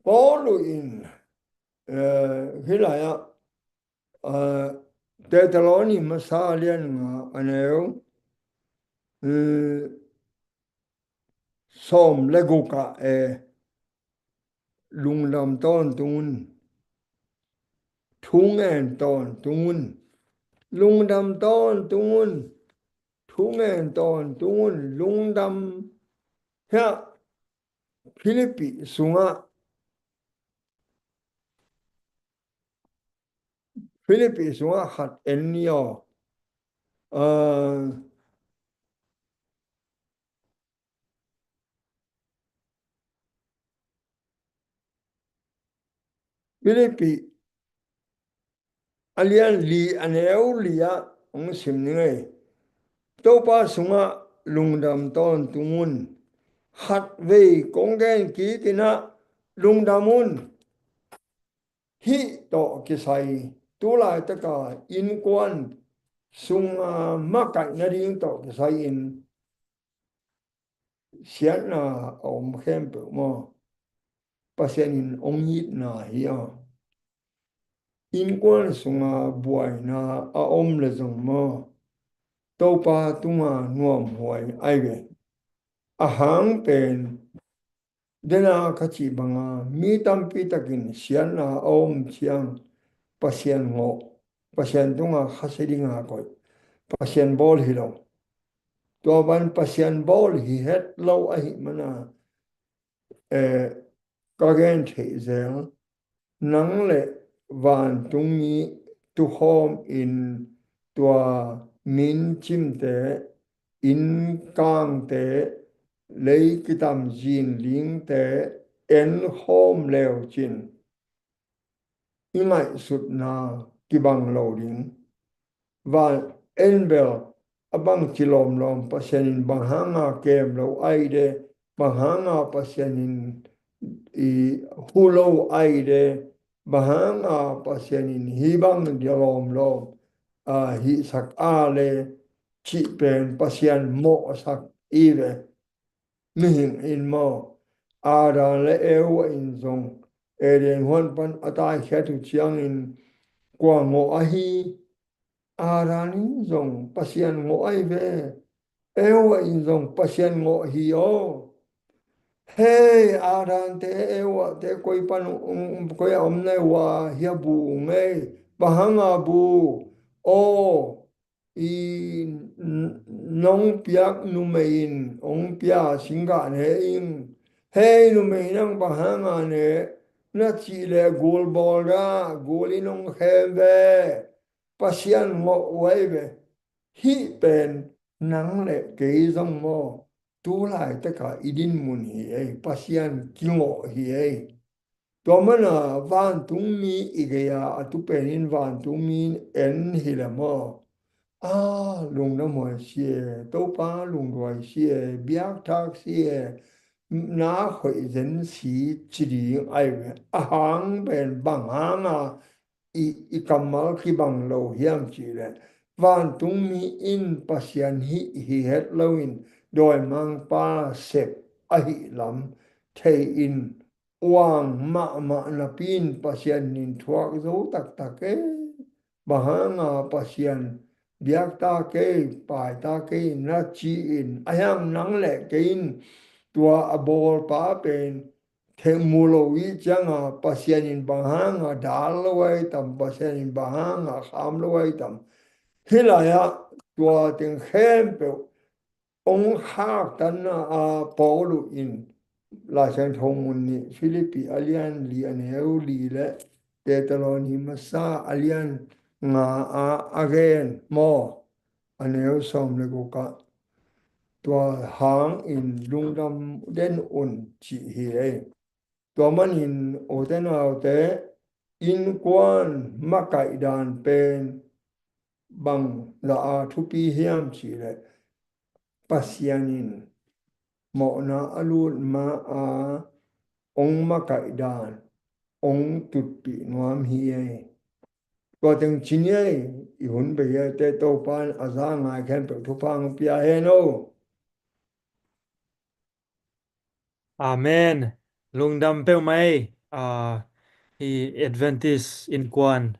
Paulu in, eh, hih lai-ah, eh, Thessaloni masa lian nga a neu, eh, sawm le guk ah, eh, lungdam tawntung un, thu ngen tawntung un, lungdam tawntung un, thu ngen tawntung un, lungdam hiah Philippi sungah, Philippi sungah khat en ni aw. Aa, Philippi a lian li a neu li ah hong sim ni ngei. Topa sungah lungdam tawntung un. Khatvei kong gen kik in ah lungdam un. Hih tawh kisai tu laitaka innkuan sunga makaih nading tawh kisai-in siatna a om khempeuh maw, Pasian in hong itna hi a, innkuan sunga buaina a om le zong maw, Topa tunga nuamhuai ahi ve. A hang pen dena ka cih banga mi tampi takin siatna a om ciang Pasian ngawh, Pasian tungah khasia dinga koih, Pasian bawl hi lo. Tua ban Pasian bawl hi het lo ahih mana, eh, ka gen theih zel, nang le vantungmi tukhawm in tua mincimte, innkangte, lei kitam zinlingte en khawm leucin i ngaihsutna kibang lo ding. Van en bel a bangci lawmlawm Pasian in bang hanga kem lo ai de, bang hanga Pasian in i hu lo ai de, bang hanga Pasian in hih bang dia lawmlawm a hihsak a le cih pen Pasian mawhsak i ve. Mihing in maw, Adam le Eva in zong Eden huan pan a taikhiat uh ciangin kua ngawh ahi? Adam in zong Pasian ngawh ahi ve. Eva in zong Pasian ngawh hi aw. Hei, Adam te, Eva te, koi pan, koi a om na uh a, hia bu ngei. Bang hanga bu? Aw, i n-, nong piak numei in hong pia singgah ne ing. Hei, numei nang bang hanga ne? Na cih leh gul bawl dah, gul in hong khem ve. Pasian ngawh uh ahi ve. Hih pen nang le kei zong maw, tu laitaka i dinmun hi ei, Pasian kingawh hi ei. Tua mana vantungmi i gei-a a tu pen in vantungmi in en hi le maw? A, lungdam huai si e, Topa lungduai si e, biakthak si e, na khoih zen si ci ding ahi ve. A hang pen bang hanga i, i kammal kibang lo hiam cih leh, vantungmi in Pasian hih hi het loin dawimangpa sep ahih lam thei in uang mahmah napi in Pasian in thuak zo taktak e. Bang hanga Pasian biak ta kei, pai ta kei na ci-in, a hiang nang le kei in tua a bawlpa pen thei mu lo i cianga Pasian in bang hanga dal lo ahi tam, Pasian in bang hanga kham lo ahi tam. Hih lai-ah tua teng khempeuh hong khaktanna a Paul in Lai Siangtho mun nih, Philippi a lian li a neu li le Thessaloni masa a lian nga a a gen maw, a neu sawm le guk ah, tua hangin lungdam den un cih hi ei. Tua manin ute naute, innkuan makaih dan pen bang zah a thupi hiam cih leh, Pasian in mawhna a lut ma a hong makaih dan hong tutpih nuam hi ei. Tua teng ci ni ei, i hun bei ei, te Topa in a za ngai khempeuh thupha hong pia hen o. Amen. Lungdam peuhmah ei. Ah, hi Adventist innkuan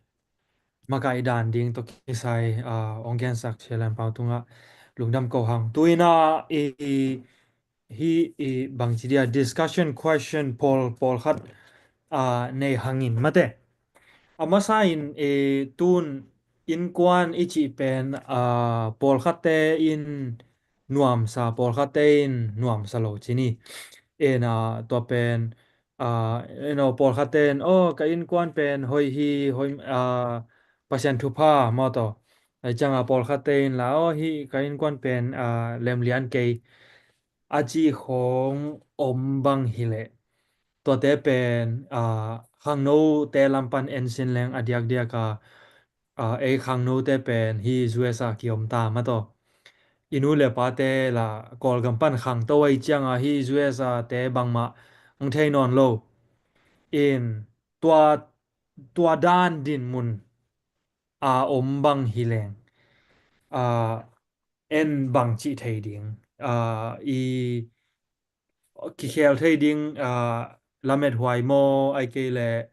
makaih dan ding tawh kisai, ah, hong gensak Sia Lian Pau tungah lungdam ko hang. Tu-in ah i, i, hi i bangci dia discussion question pawl, pawlkhat, ah, nei hangin mate. A masa in, eh, tun innkuan i cih pen, ah, pawlkhatte in nuamsa, pawlkhatte in nuamsa lo ci ni. En, ah, tua pen, ah, en aw, pawlkhatte in, aw, ka innkuan pen hoih hi, hoih, ah, Pasian thupha maw taw. Ahi cianga pawlkhatte in la, aw, hi ka innkuan pen, ah, lemlian kei a ci khawng om bang hileh, tuate pen, ah, khangnote lam pan en sin leng a diakdiak a, ah, ei khangnote pen hi U S A kiom ta mah taw. I nu le pate la Kawlgam pan khangto ahi cianga hi U S A te bangmah hong thei nawn lo. In tua, tua dan dinmun a om bang hileng, ah, en bang cih thei ding, ah, i kikhel thei ding, ah, lamet huai maw, ahih kei leh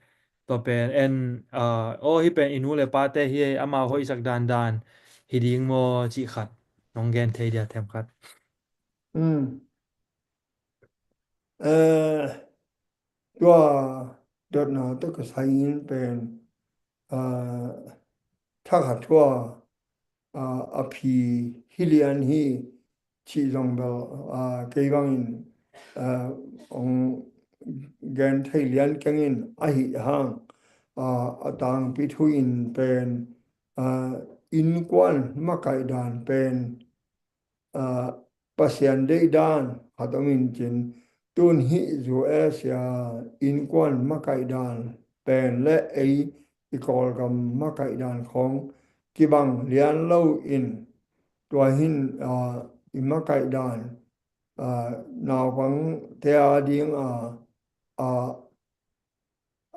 tua pen en, ah, aw, hih pen i nu le pate hi, amau hoihsak dandan hi ding maw cih khat nong gen thei dia themkhat. Um. Eh, tua dotna tawh kisai in pen a, thakhat thu a, a, a phi hi lian hi cih zong bel, a, kei bangin, a, hong gen thei lian keng in ahi hang, a, a tangpi thu in pen, a, innkuan makaih dan pen, a, Pasian deih dan khat om in cin, tun hih zu e sia innkuan makaih dan pen le ei i Kawlgam makaih dan khong kibang lian lo in tua hin, a, i makaih dan, a, naupangte a ding a, a,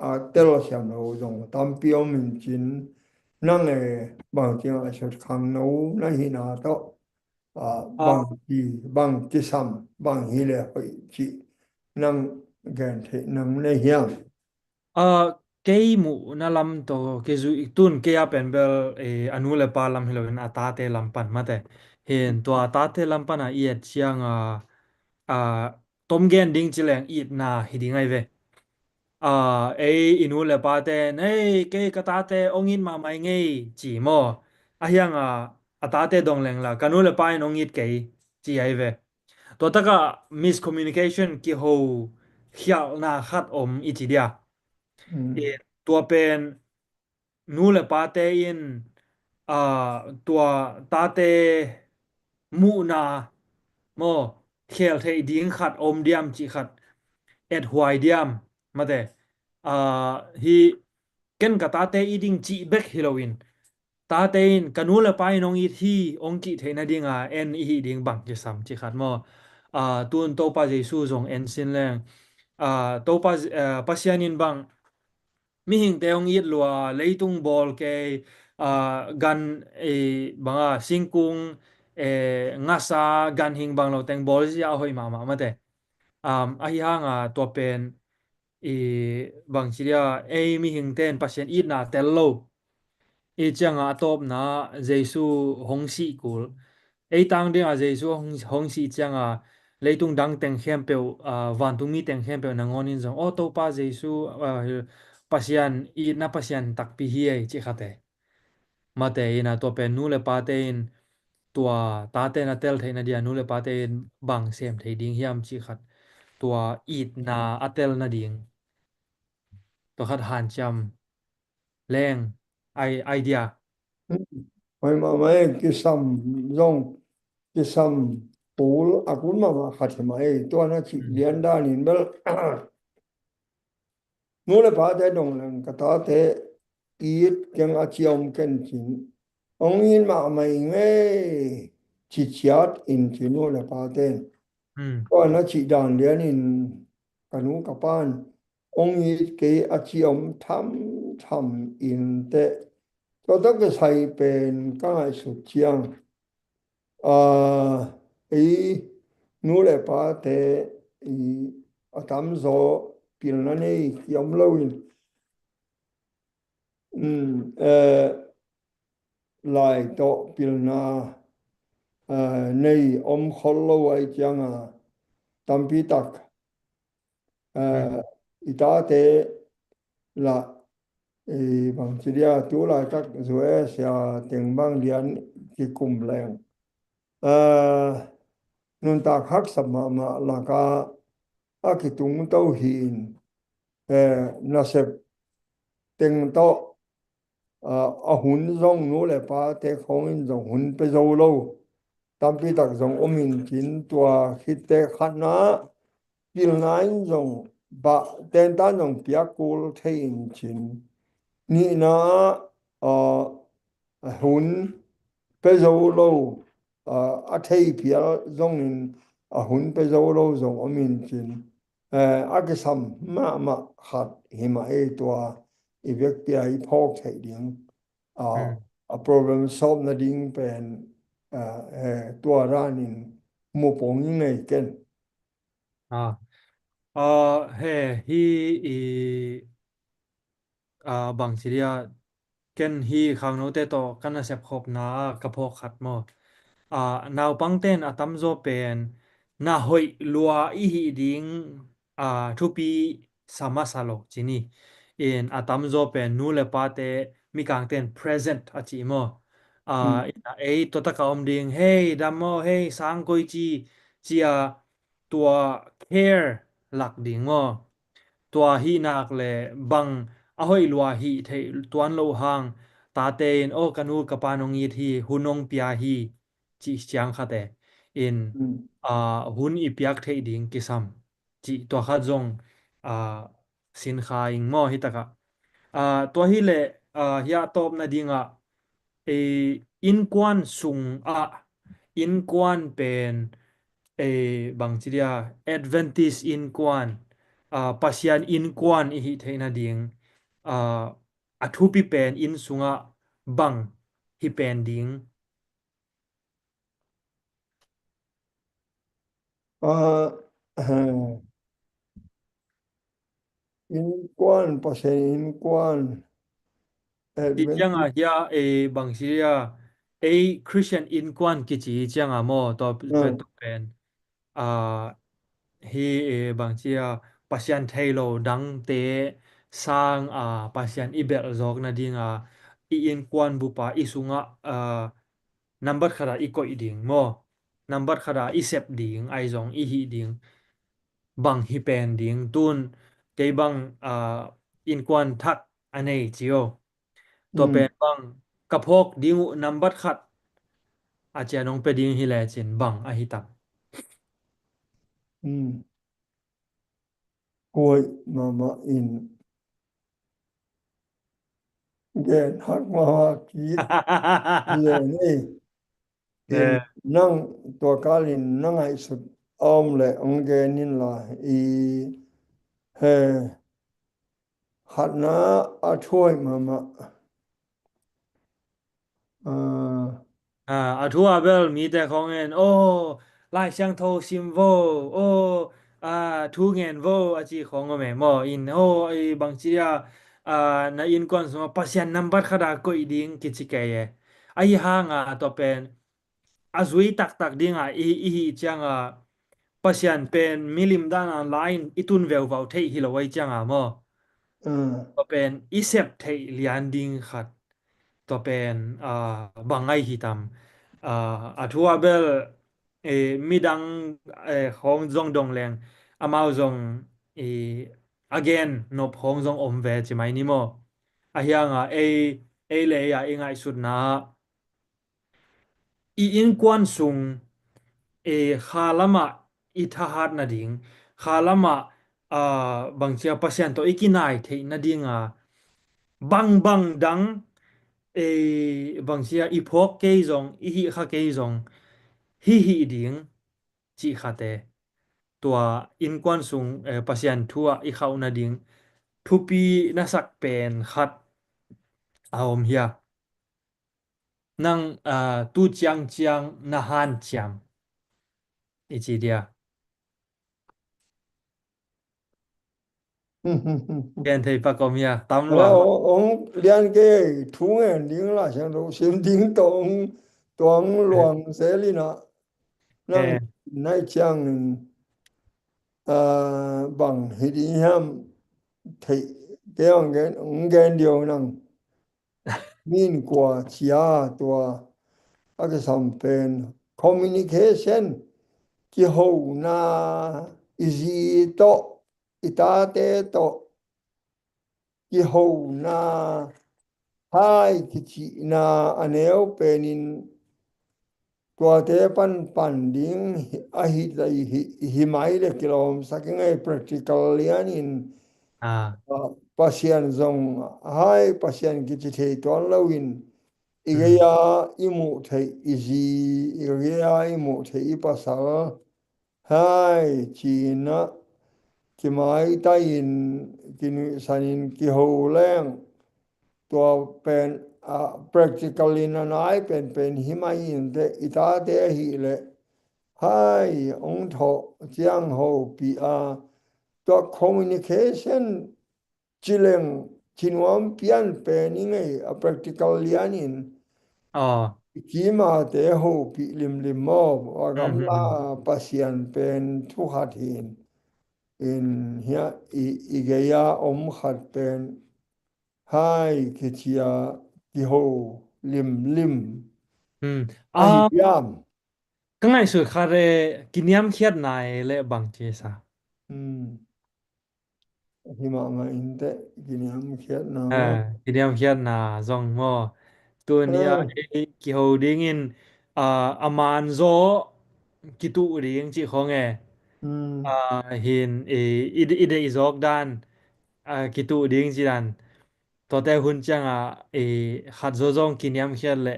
a telsiam lo zong tampi om in cin nang e bang ci ngaihsut khangno na hina tawh, a, bang ci, bang cisam, bang hi le hoih cih nang gen theih nang na hiam? A, kei muhna lam tawh kei zuih tun kei a pen bel, e, a nu le pa lam hi loin a tate lam pan mate. Hin tua a tate lam pan a i et ciang a, a, tom gen ding ci leng itna hi ding ai ve. A, ei i nu le pate nei kei ka tate ong it mahmah i ngei ci maw? A hiang a, a tate dong leng la ka nu le pa in ong it kei ci ai ve. Tua taka miscommunication kiho khialhna khat om i ci dia. I tua pen nu le pate in, a, tua tate muhna maw khel theih ding khat om diam cih khat ethuai diam mate, a, hi ken ka tate i ding cih bek hi loin tate in ka nu le pa in ong it hi ong kih theih nadinga en i hih ding bang kisam cih khat maw? A, tun Topa Jesu zong en sin leng, a, Topa, a, Pasian in bang mihingte ong it lua leitung bawl kei, a, gan, e, banga singkung, e, ngasa ganhing bang lo teng bawl zia a hoih mahmah mate. Um, ahi hanga tua pen i bang ci dia ei mihingte in Pasian itna tel lo. I cianga a tawpna Jesu hong sih kul. Ei tang dinga Jesu hong, hong sih cianga leitung dang teng khempeuh, a, vantung mi teng khempeuh nangawn in zong aw Topa Jesu, a, Pasian itna Pasian takpi hi ei cih khat e. Mate in a tua pen nu le pate in tua tate na tel theihna dia nu le pate in bang sem thei ding hiam cih khat tua itna a tel nading tua khat hanciam leng ai, idea. Hoih mahmah e, kisam zong, kisam kul a kul mahmah khat hi mah e, tua na cih lian danin bel nu le pate dong leng ka tate it keng a ci om ken cin ong it mahmah i ngei ci ciat in ci nu le pate in. Tua na cih dan lianin ka nu ka pan ong it kei a ci om thamtham in teh. Tua tawh kisai pen ka ngaihsut ciang, a, ei nu le pate i a tamzaw pilna nei ki om loin, um, eh, lai tawh pilna, eh, nei om khol lo ai cianga tampi tak, eh, i tate la, eh, bang ci dia tu laitak zu e sia teng bang lian kikum leng, eh, nuntak haksa mahmah laka a kitung to hin, eh, nasep teng tawh, a, a hun zong nu le pate khawngin zong hun pe zo lo tampi tak zong om in cin tua khitte khatna pilna in zong bah tentan zong piak kul thei in cin nihna, a, a hun pe zo lo, a, a thei phial zongin a hun pe zo lo zong om in cin, eh, a kisam mahmah khat hi mah ei tua i vekpi a i phawk theih ding, a, a problem solve nading pen, a, eh, tua danin mu pong i ngei ken. A, a, he, hi i, a, bang ci dia ken hi khangnote tawh ka nasep khopna a ka phawk khat maw? A, naupangte in a tamzaw pen na hoih lua i hih ding, a, thupi sa masa lo ci ni. In a tamzaw pen nu le pate Mikangte in present a ci maw? Ah, ina ei tua taka om ding, hei, dam maw, hei, sang koi ci, cia tua care lak ding maw? Tua hih nak le bang a hoih lua hih theih tuan loh hang, tate in, oh, ka nu ka pa nong it hi, hun nong pia hi, cih ciang khate in, ah, hun i piak theih ding kisam cih tua khat zong, ah, sin kha ing maw hih takah. Ah, tua hi leh, ah, hiah tawpna dingah, eh, innkuan sungah, innkuan pen, eh, bangci dia, Adventist innkuan, ah, Pasian innkuan i hih theihna ding, ah, a thupi pen inn sungah bang hi pen ding. Ah, innkuan, Pasian innkuan. Advent. Ciangah hia, eh, bangci dia, ei Christian innkuan kici ciangah maw, tua pen, ah, hi, eh, bangci a, Pasian thei lo dangte sang a, Pasian i belh zawk nading a, i innkuan bup a, i sungah, ah, nambat khat a i koih ding maw? Nambat khat a i sep ding, ai zong i hih ding. Bang hi pen ding, tun kei bang, ah, innkuan thak a nei ci o. Tua pen bang ka phawk ding uh nambat khat a cian hong pia ding hi lecin bang a hi tam. Huai mahmah in gen hak mahmah kik hi le ni. Nang tua kalin na ngaihsut a om le hong gen in la i he. Khatna a thuai mahmah. Ah, a thu a bel mite khawng in, oh, Lai Siangtho sim vo, oh, ah, thu ngen vo, a ci khawng om e maw? In, oh, i bangci a, ah, na innkuan sungah Pasian nambat khat a koih ding kici kei e. Ahi hanga tua pen a zui taktak dinga i, i hih cianga Pasian pen milim dana la-in i tun veuvau theih hi lo ahi cianga maw? Tua pen i sep theih lian ding khat. Tua pen, ah, bang ahi hi tam. Ah, a thu a bel, eh, midang, eh, khawng zong dong leng amau zong, eh, a gen nop khawng zong om ve ci mai ni maw? Ahi hanga ei, ei le ei a i ngaihsutna i innkuan sung, e, kha lamah i thahat nading, kha lamah, ah, bangcia Pasian tawh i kinai theih nadinga, bangbang dang, e, bangcia i phawk kei zong, i hih kha kei zong, hih hih ding, cih khate. Tua innkuan sung, e, Pasian thu ah i khauh nading, thupi na sak pen khat a om hia. Nang, ah, tu ciangciang na hanciam i ci dia. Gen thei pak om hia, tam lua. Ong lian ke thu ngen ding la siang lo sim ding tong tuang luang selina. Nang nai ciang, ah, bang hi ding hiam thei ke ong gen, ong gen dio nang. Min kua cia tua a kisam pen communication, kihona, i zi tawh, i tate tawh, kihona, hai kicihna a neu penin tuate panpan ding ahi, ahi, hi mai le kilawmsak i ngei practical lianin, ah, Pasian zong hai Pasian kici thei tuan loin i geia i muh theih i zi, i geia i muh theih i pasal hai cina kimaitai in kinuihsan in kiho leng tua pen, ah, practical in a nai penpen hi mai in te i tate ahih leh hai ong thawh ciang hopih a tua communication cileng cinuam pian pen i ngei a practical lianin kimate hopih limlim maw a gamla Pasian pen thu khat hin in hia i, i geia om khat pen hai kici a kiho limlim. Hmm. Ahi Ah, hiam? Ka ngaihsut khat e, kiniamkhiatna e le bang ci sa. Hmm. Hi mahmah in teh, kiniamkhiatna maw? Ah, kiniamkhiatna zong maw. Tuni a Ah. ei kiho dingin, ah, a man zaw kituh ding cih khong e. Hmm. Ah, hin, eh, i, i deih zawk dan, ah, kituh ding ci dan. Tuate hun ciangah, eh, khat zaw zong kiniamkhiat le,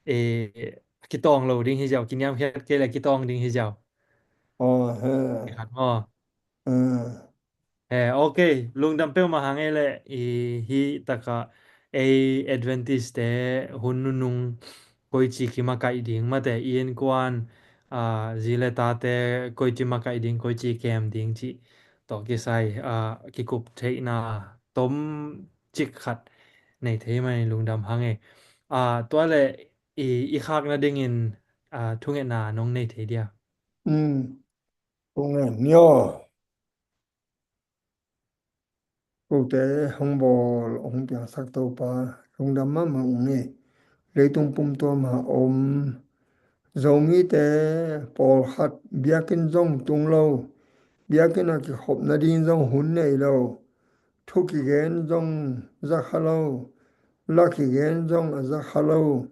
eh, kitawng lo ding hi ziau, kiniamkhiat kei le kitawng ding hi ziau. Oh, he. Khat maw. Eh. Eh, ok, lungdam peuhmah hang ei le, i, hih takah ei Adventist te hun nunung koici kimakaih ding mate, i innkuan, ah, zi le tate koici makaih ding, koici kem ding cih tawh kisai, ah, kikup theihna tom cik khat nei thei manin lungdam hang e. Ah, tua le i, i khakna dingin, ah, thungetna nong nei thei dia? Hmm. Thungen ni aw. Kote hong bawl hong piangsak Topa, lungdam mahmah ung e. Leitung pumtuam ah om Zomite pawlkhat biakinn zong tung lo, biakinn a kikhop nading zong hun nei lo, thu kigen zong za kha lo, la kigen zong a za kha lo.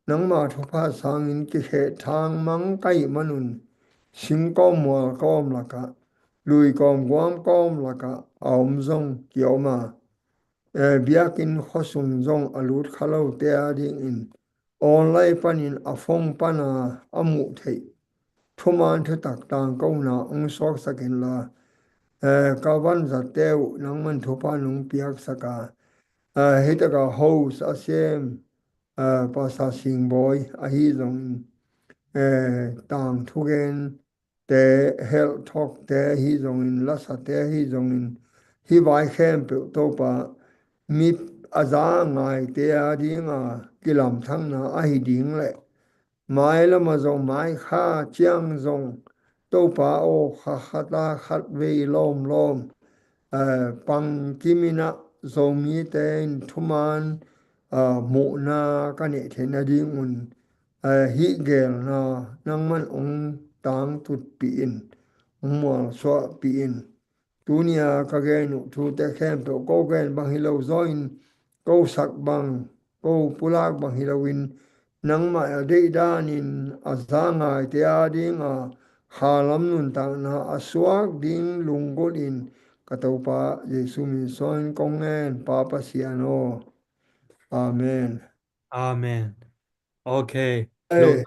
Nangma thupha sangin kikheh thang mang ka hih manun, singkawm mualkawm lakah, luikawm guamkawm lakah a om zong kiom a, eh, biakinn khuasung zong a lut kha lote a dingin online panin a phone pana a muh theih thuman thutak tangkona hong suaksak inla, eh, ka vanzatte uh nangman thupha nong piaksak a, eh, hih takah host a sem, eh, Pastor Singbawi ahi zongin, eh, tang thugente, health talkte ahi zongin, lasate ahi zongin, hih vai khempeuh Topa mi a za ngaite a dinga kilamthangna ahi ding le mailam a zong, maikha ciang zong, Topa aw, kha khat a khat vei lawmlawm, eh, pang kimin ah Zomite in thuman, eh, muhna ka neih theih nadingun, eh, hih geelna nangman hong tangtutpih in, hong mualsuahpih in. Tuni a ka gen uh thute khempeuh ko gen bang hi lo zaw in, ko sak bang, ko pulak bang hi loin, nangmah a deih danin a za ngaite a dinga khalam nuntakna a suak ding lunggulh in ka Topa Jesu min suangin kong ngen, Pa Pasian aw. Amen. Amen. Ok. Eh. Lung,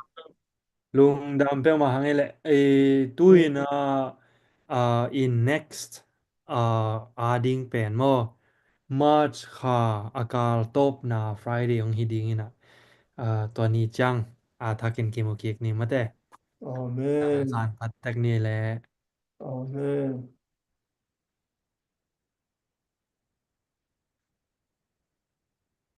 lungdam peuhmah hang ei leh. Eh, tu-in, ah, ah, in next, ah, a ding pen maw, March kha a kal tawpna Friday hong hi dingin ah, ah, tua ni ciang a thakin kimu kik ni mate. Amen. Zan phat tek ni leh. Amen.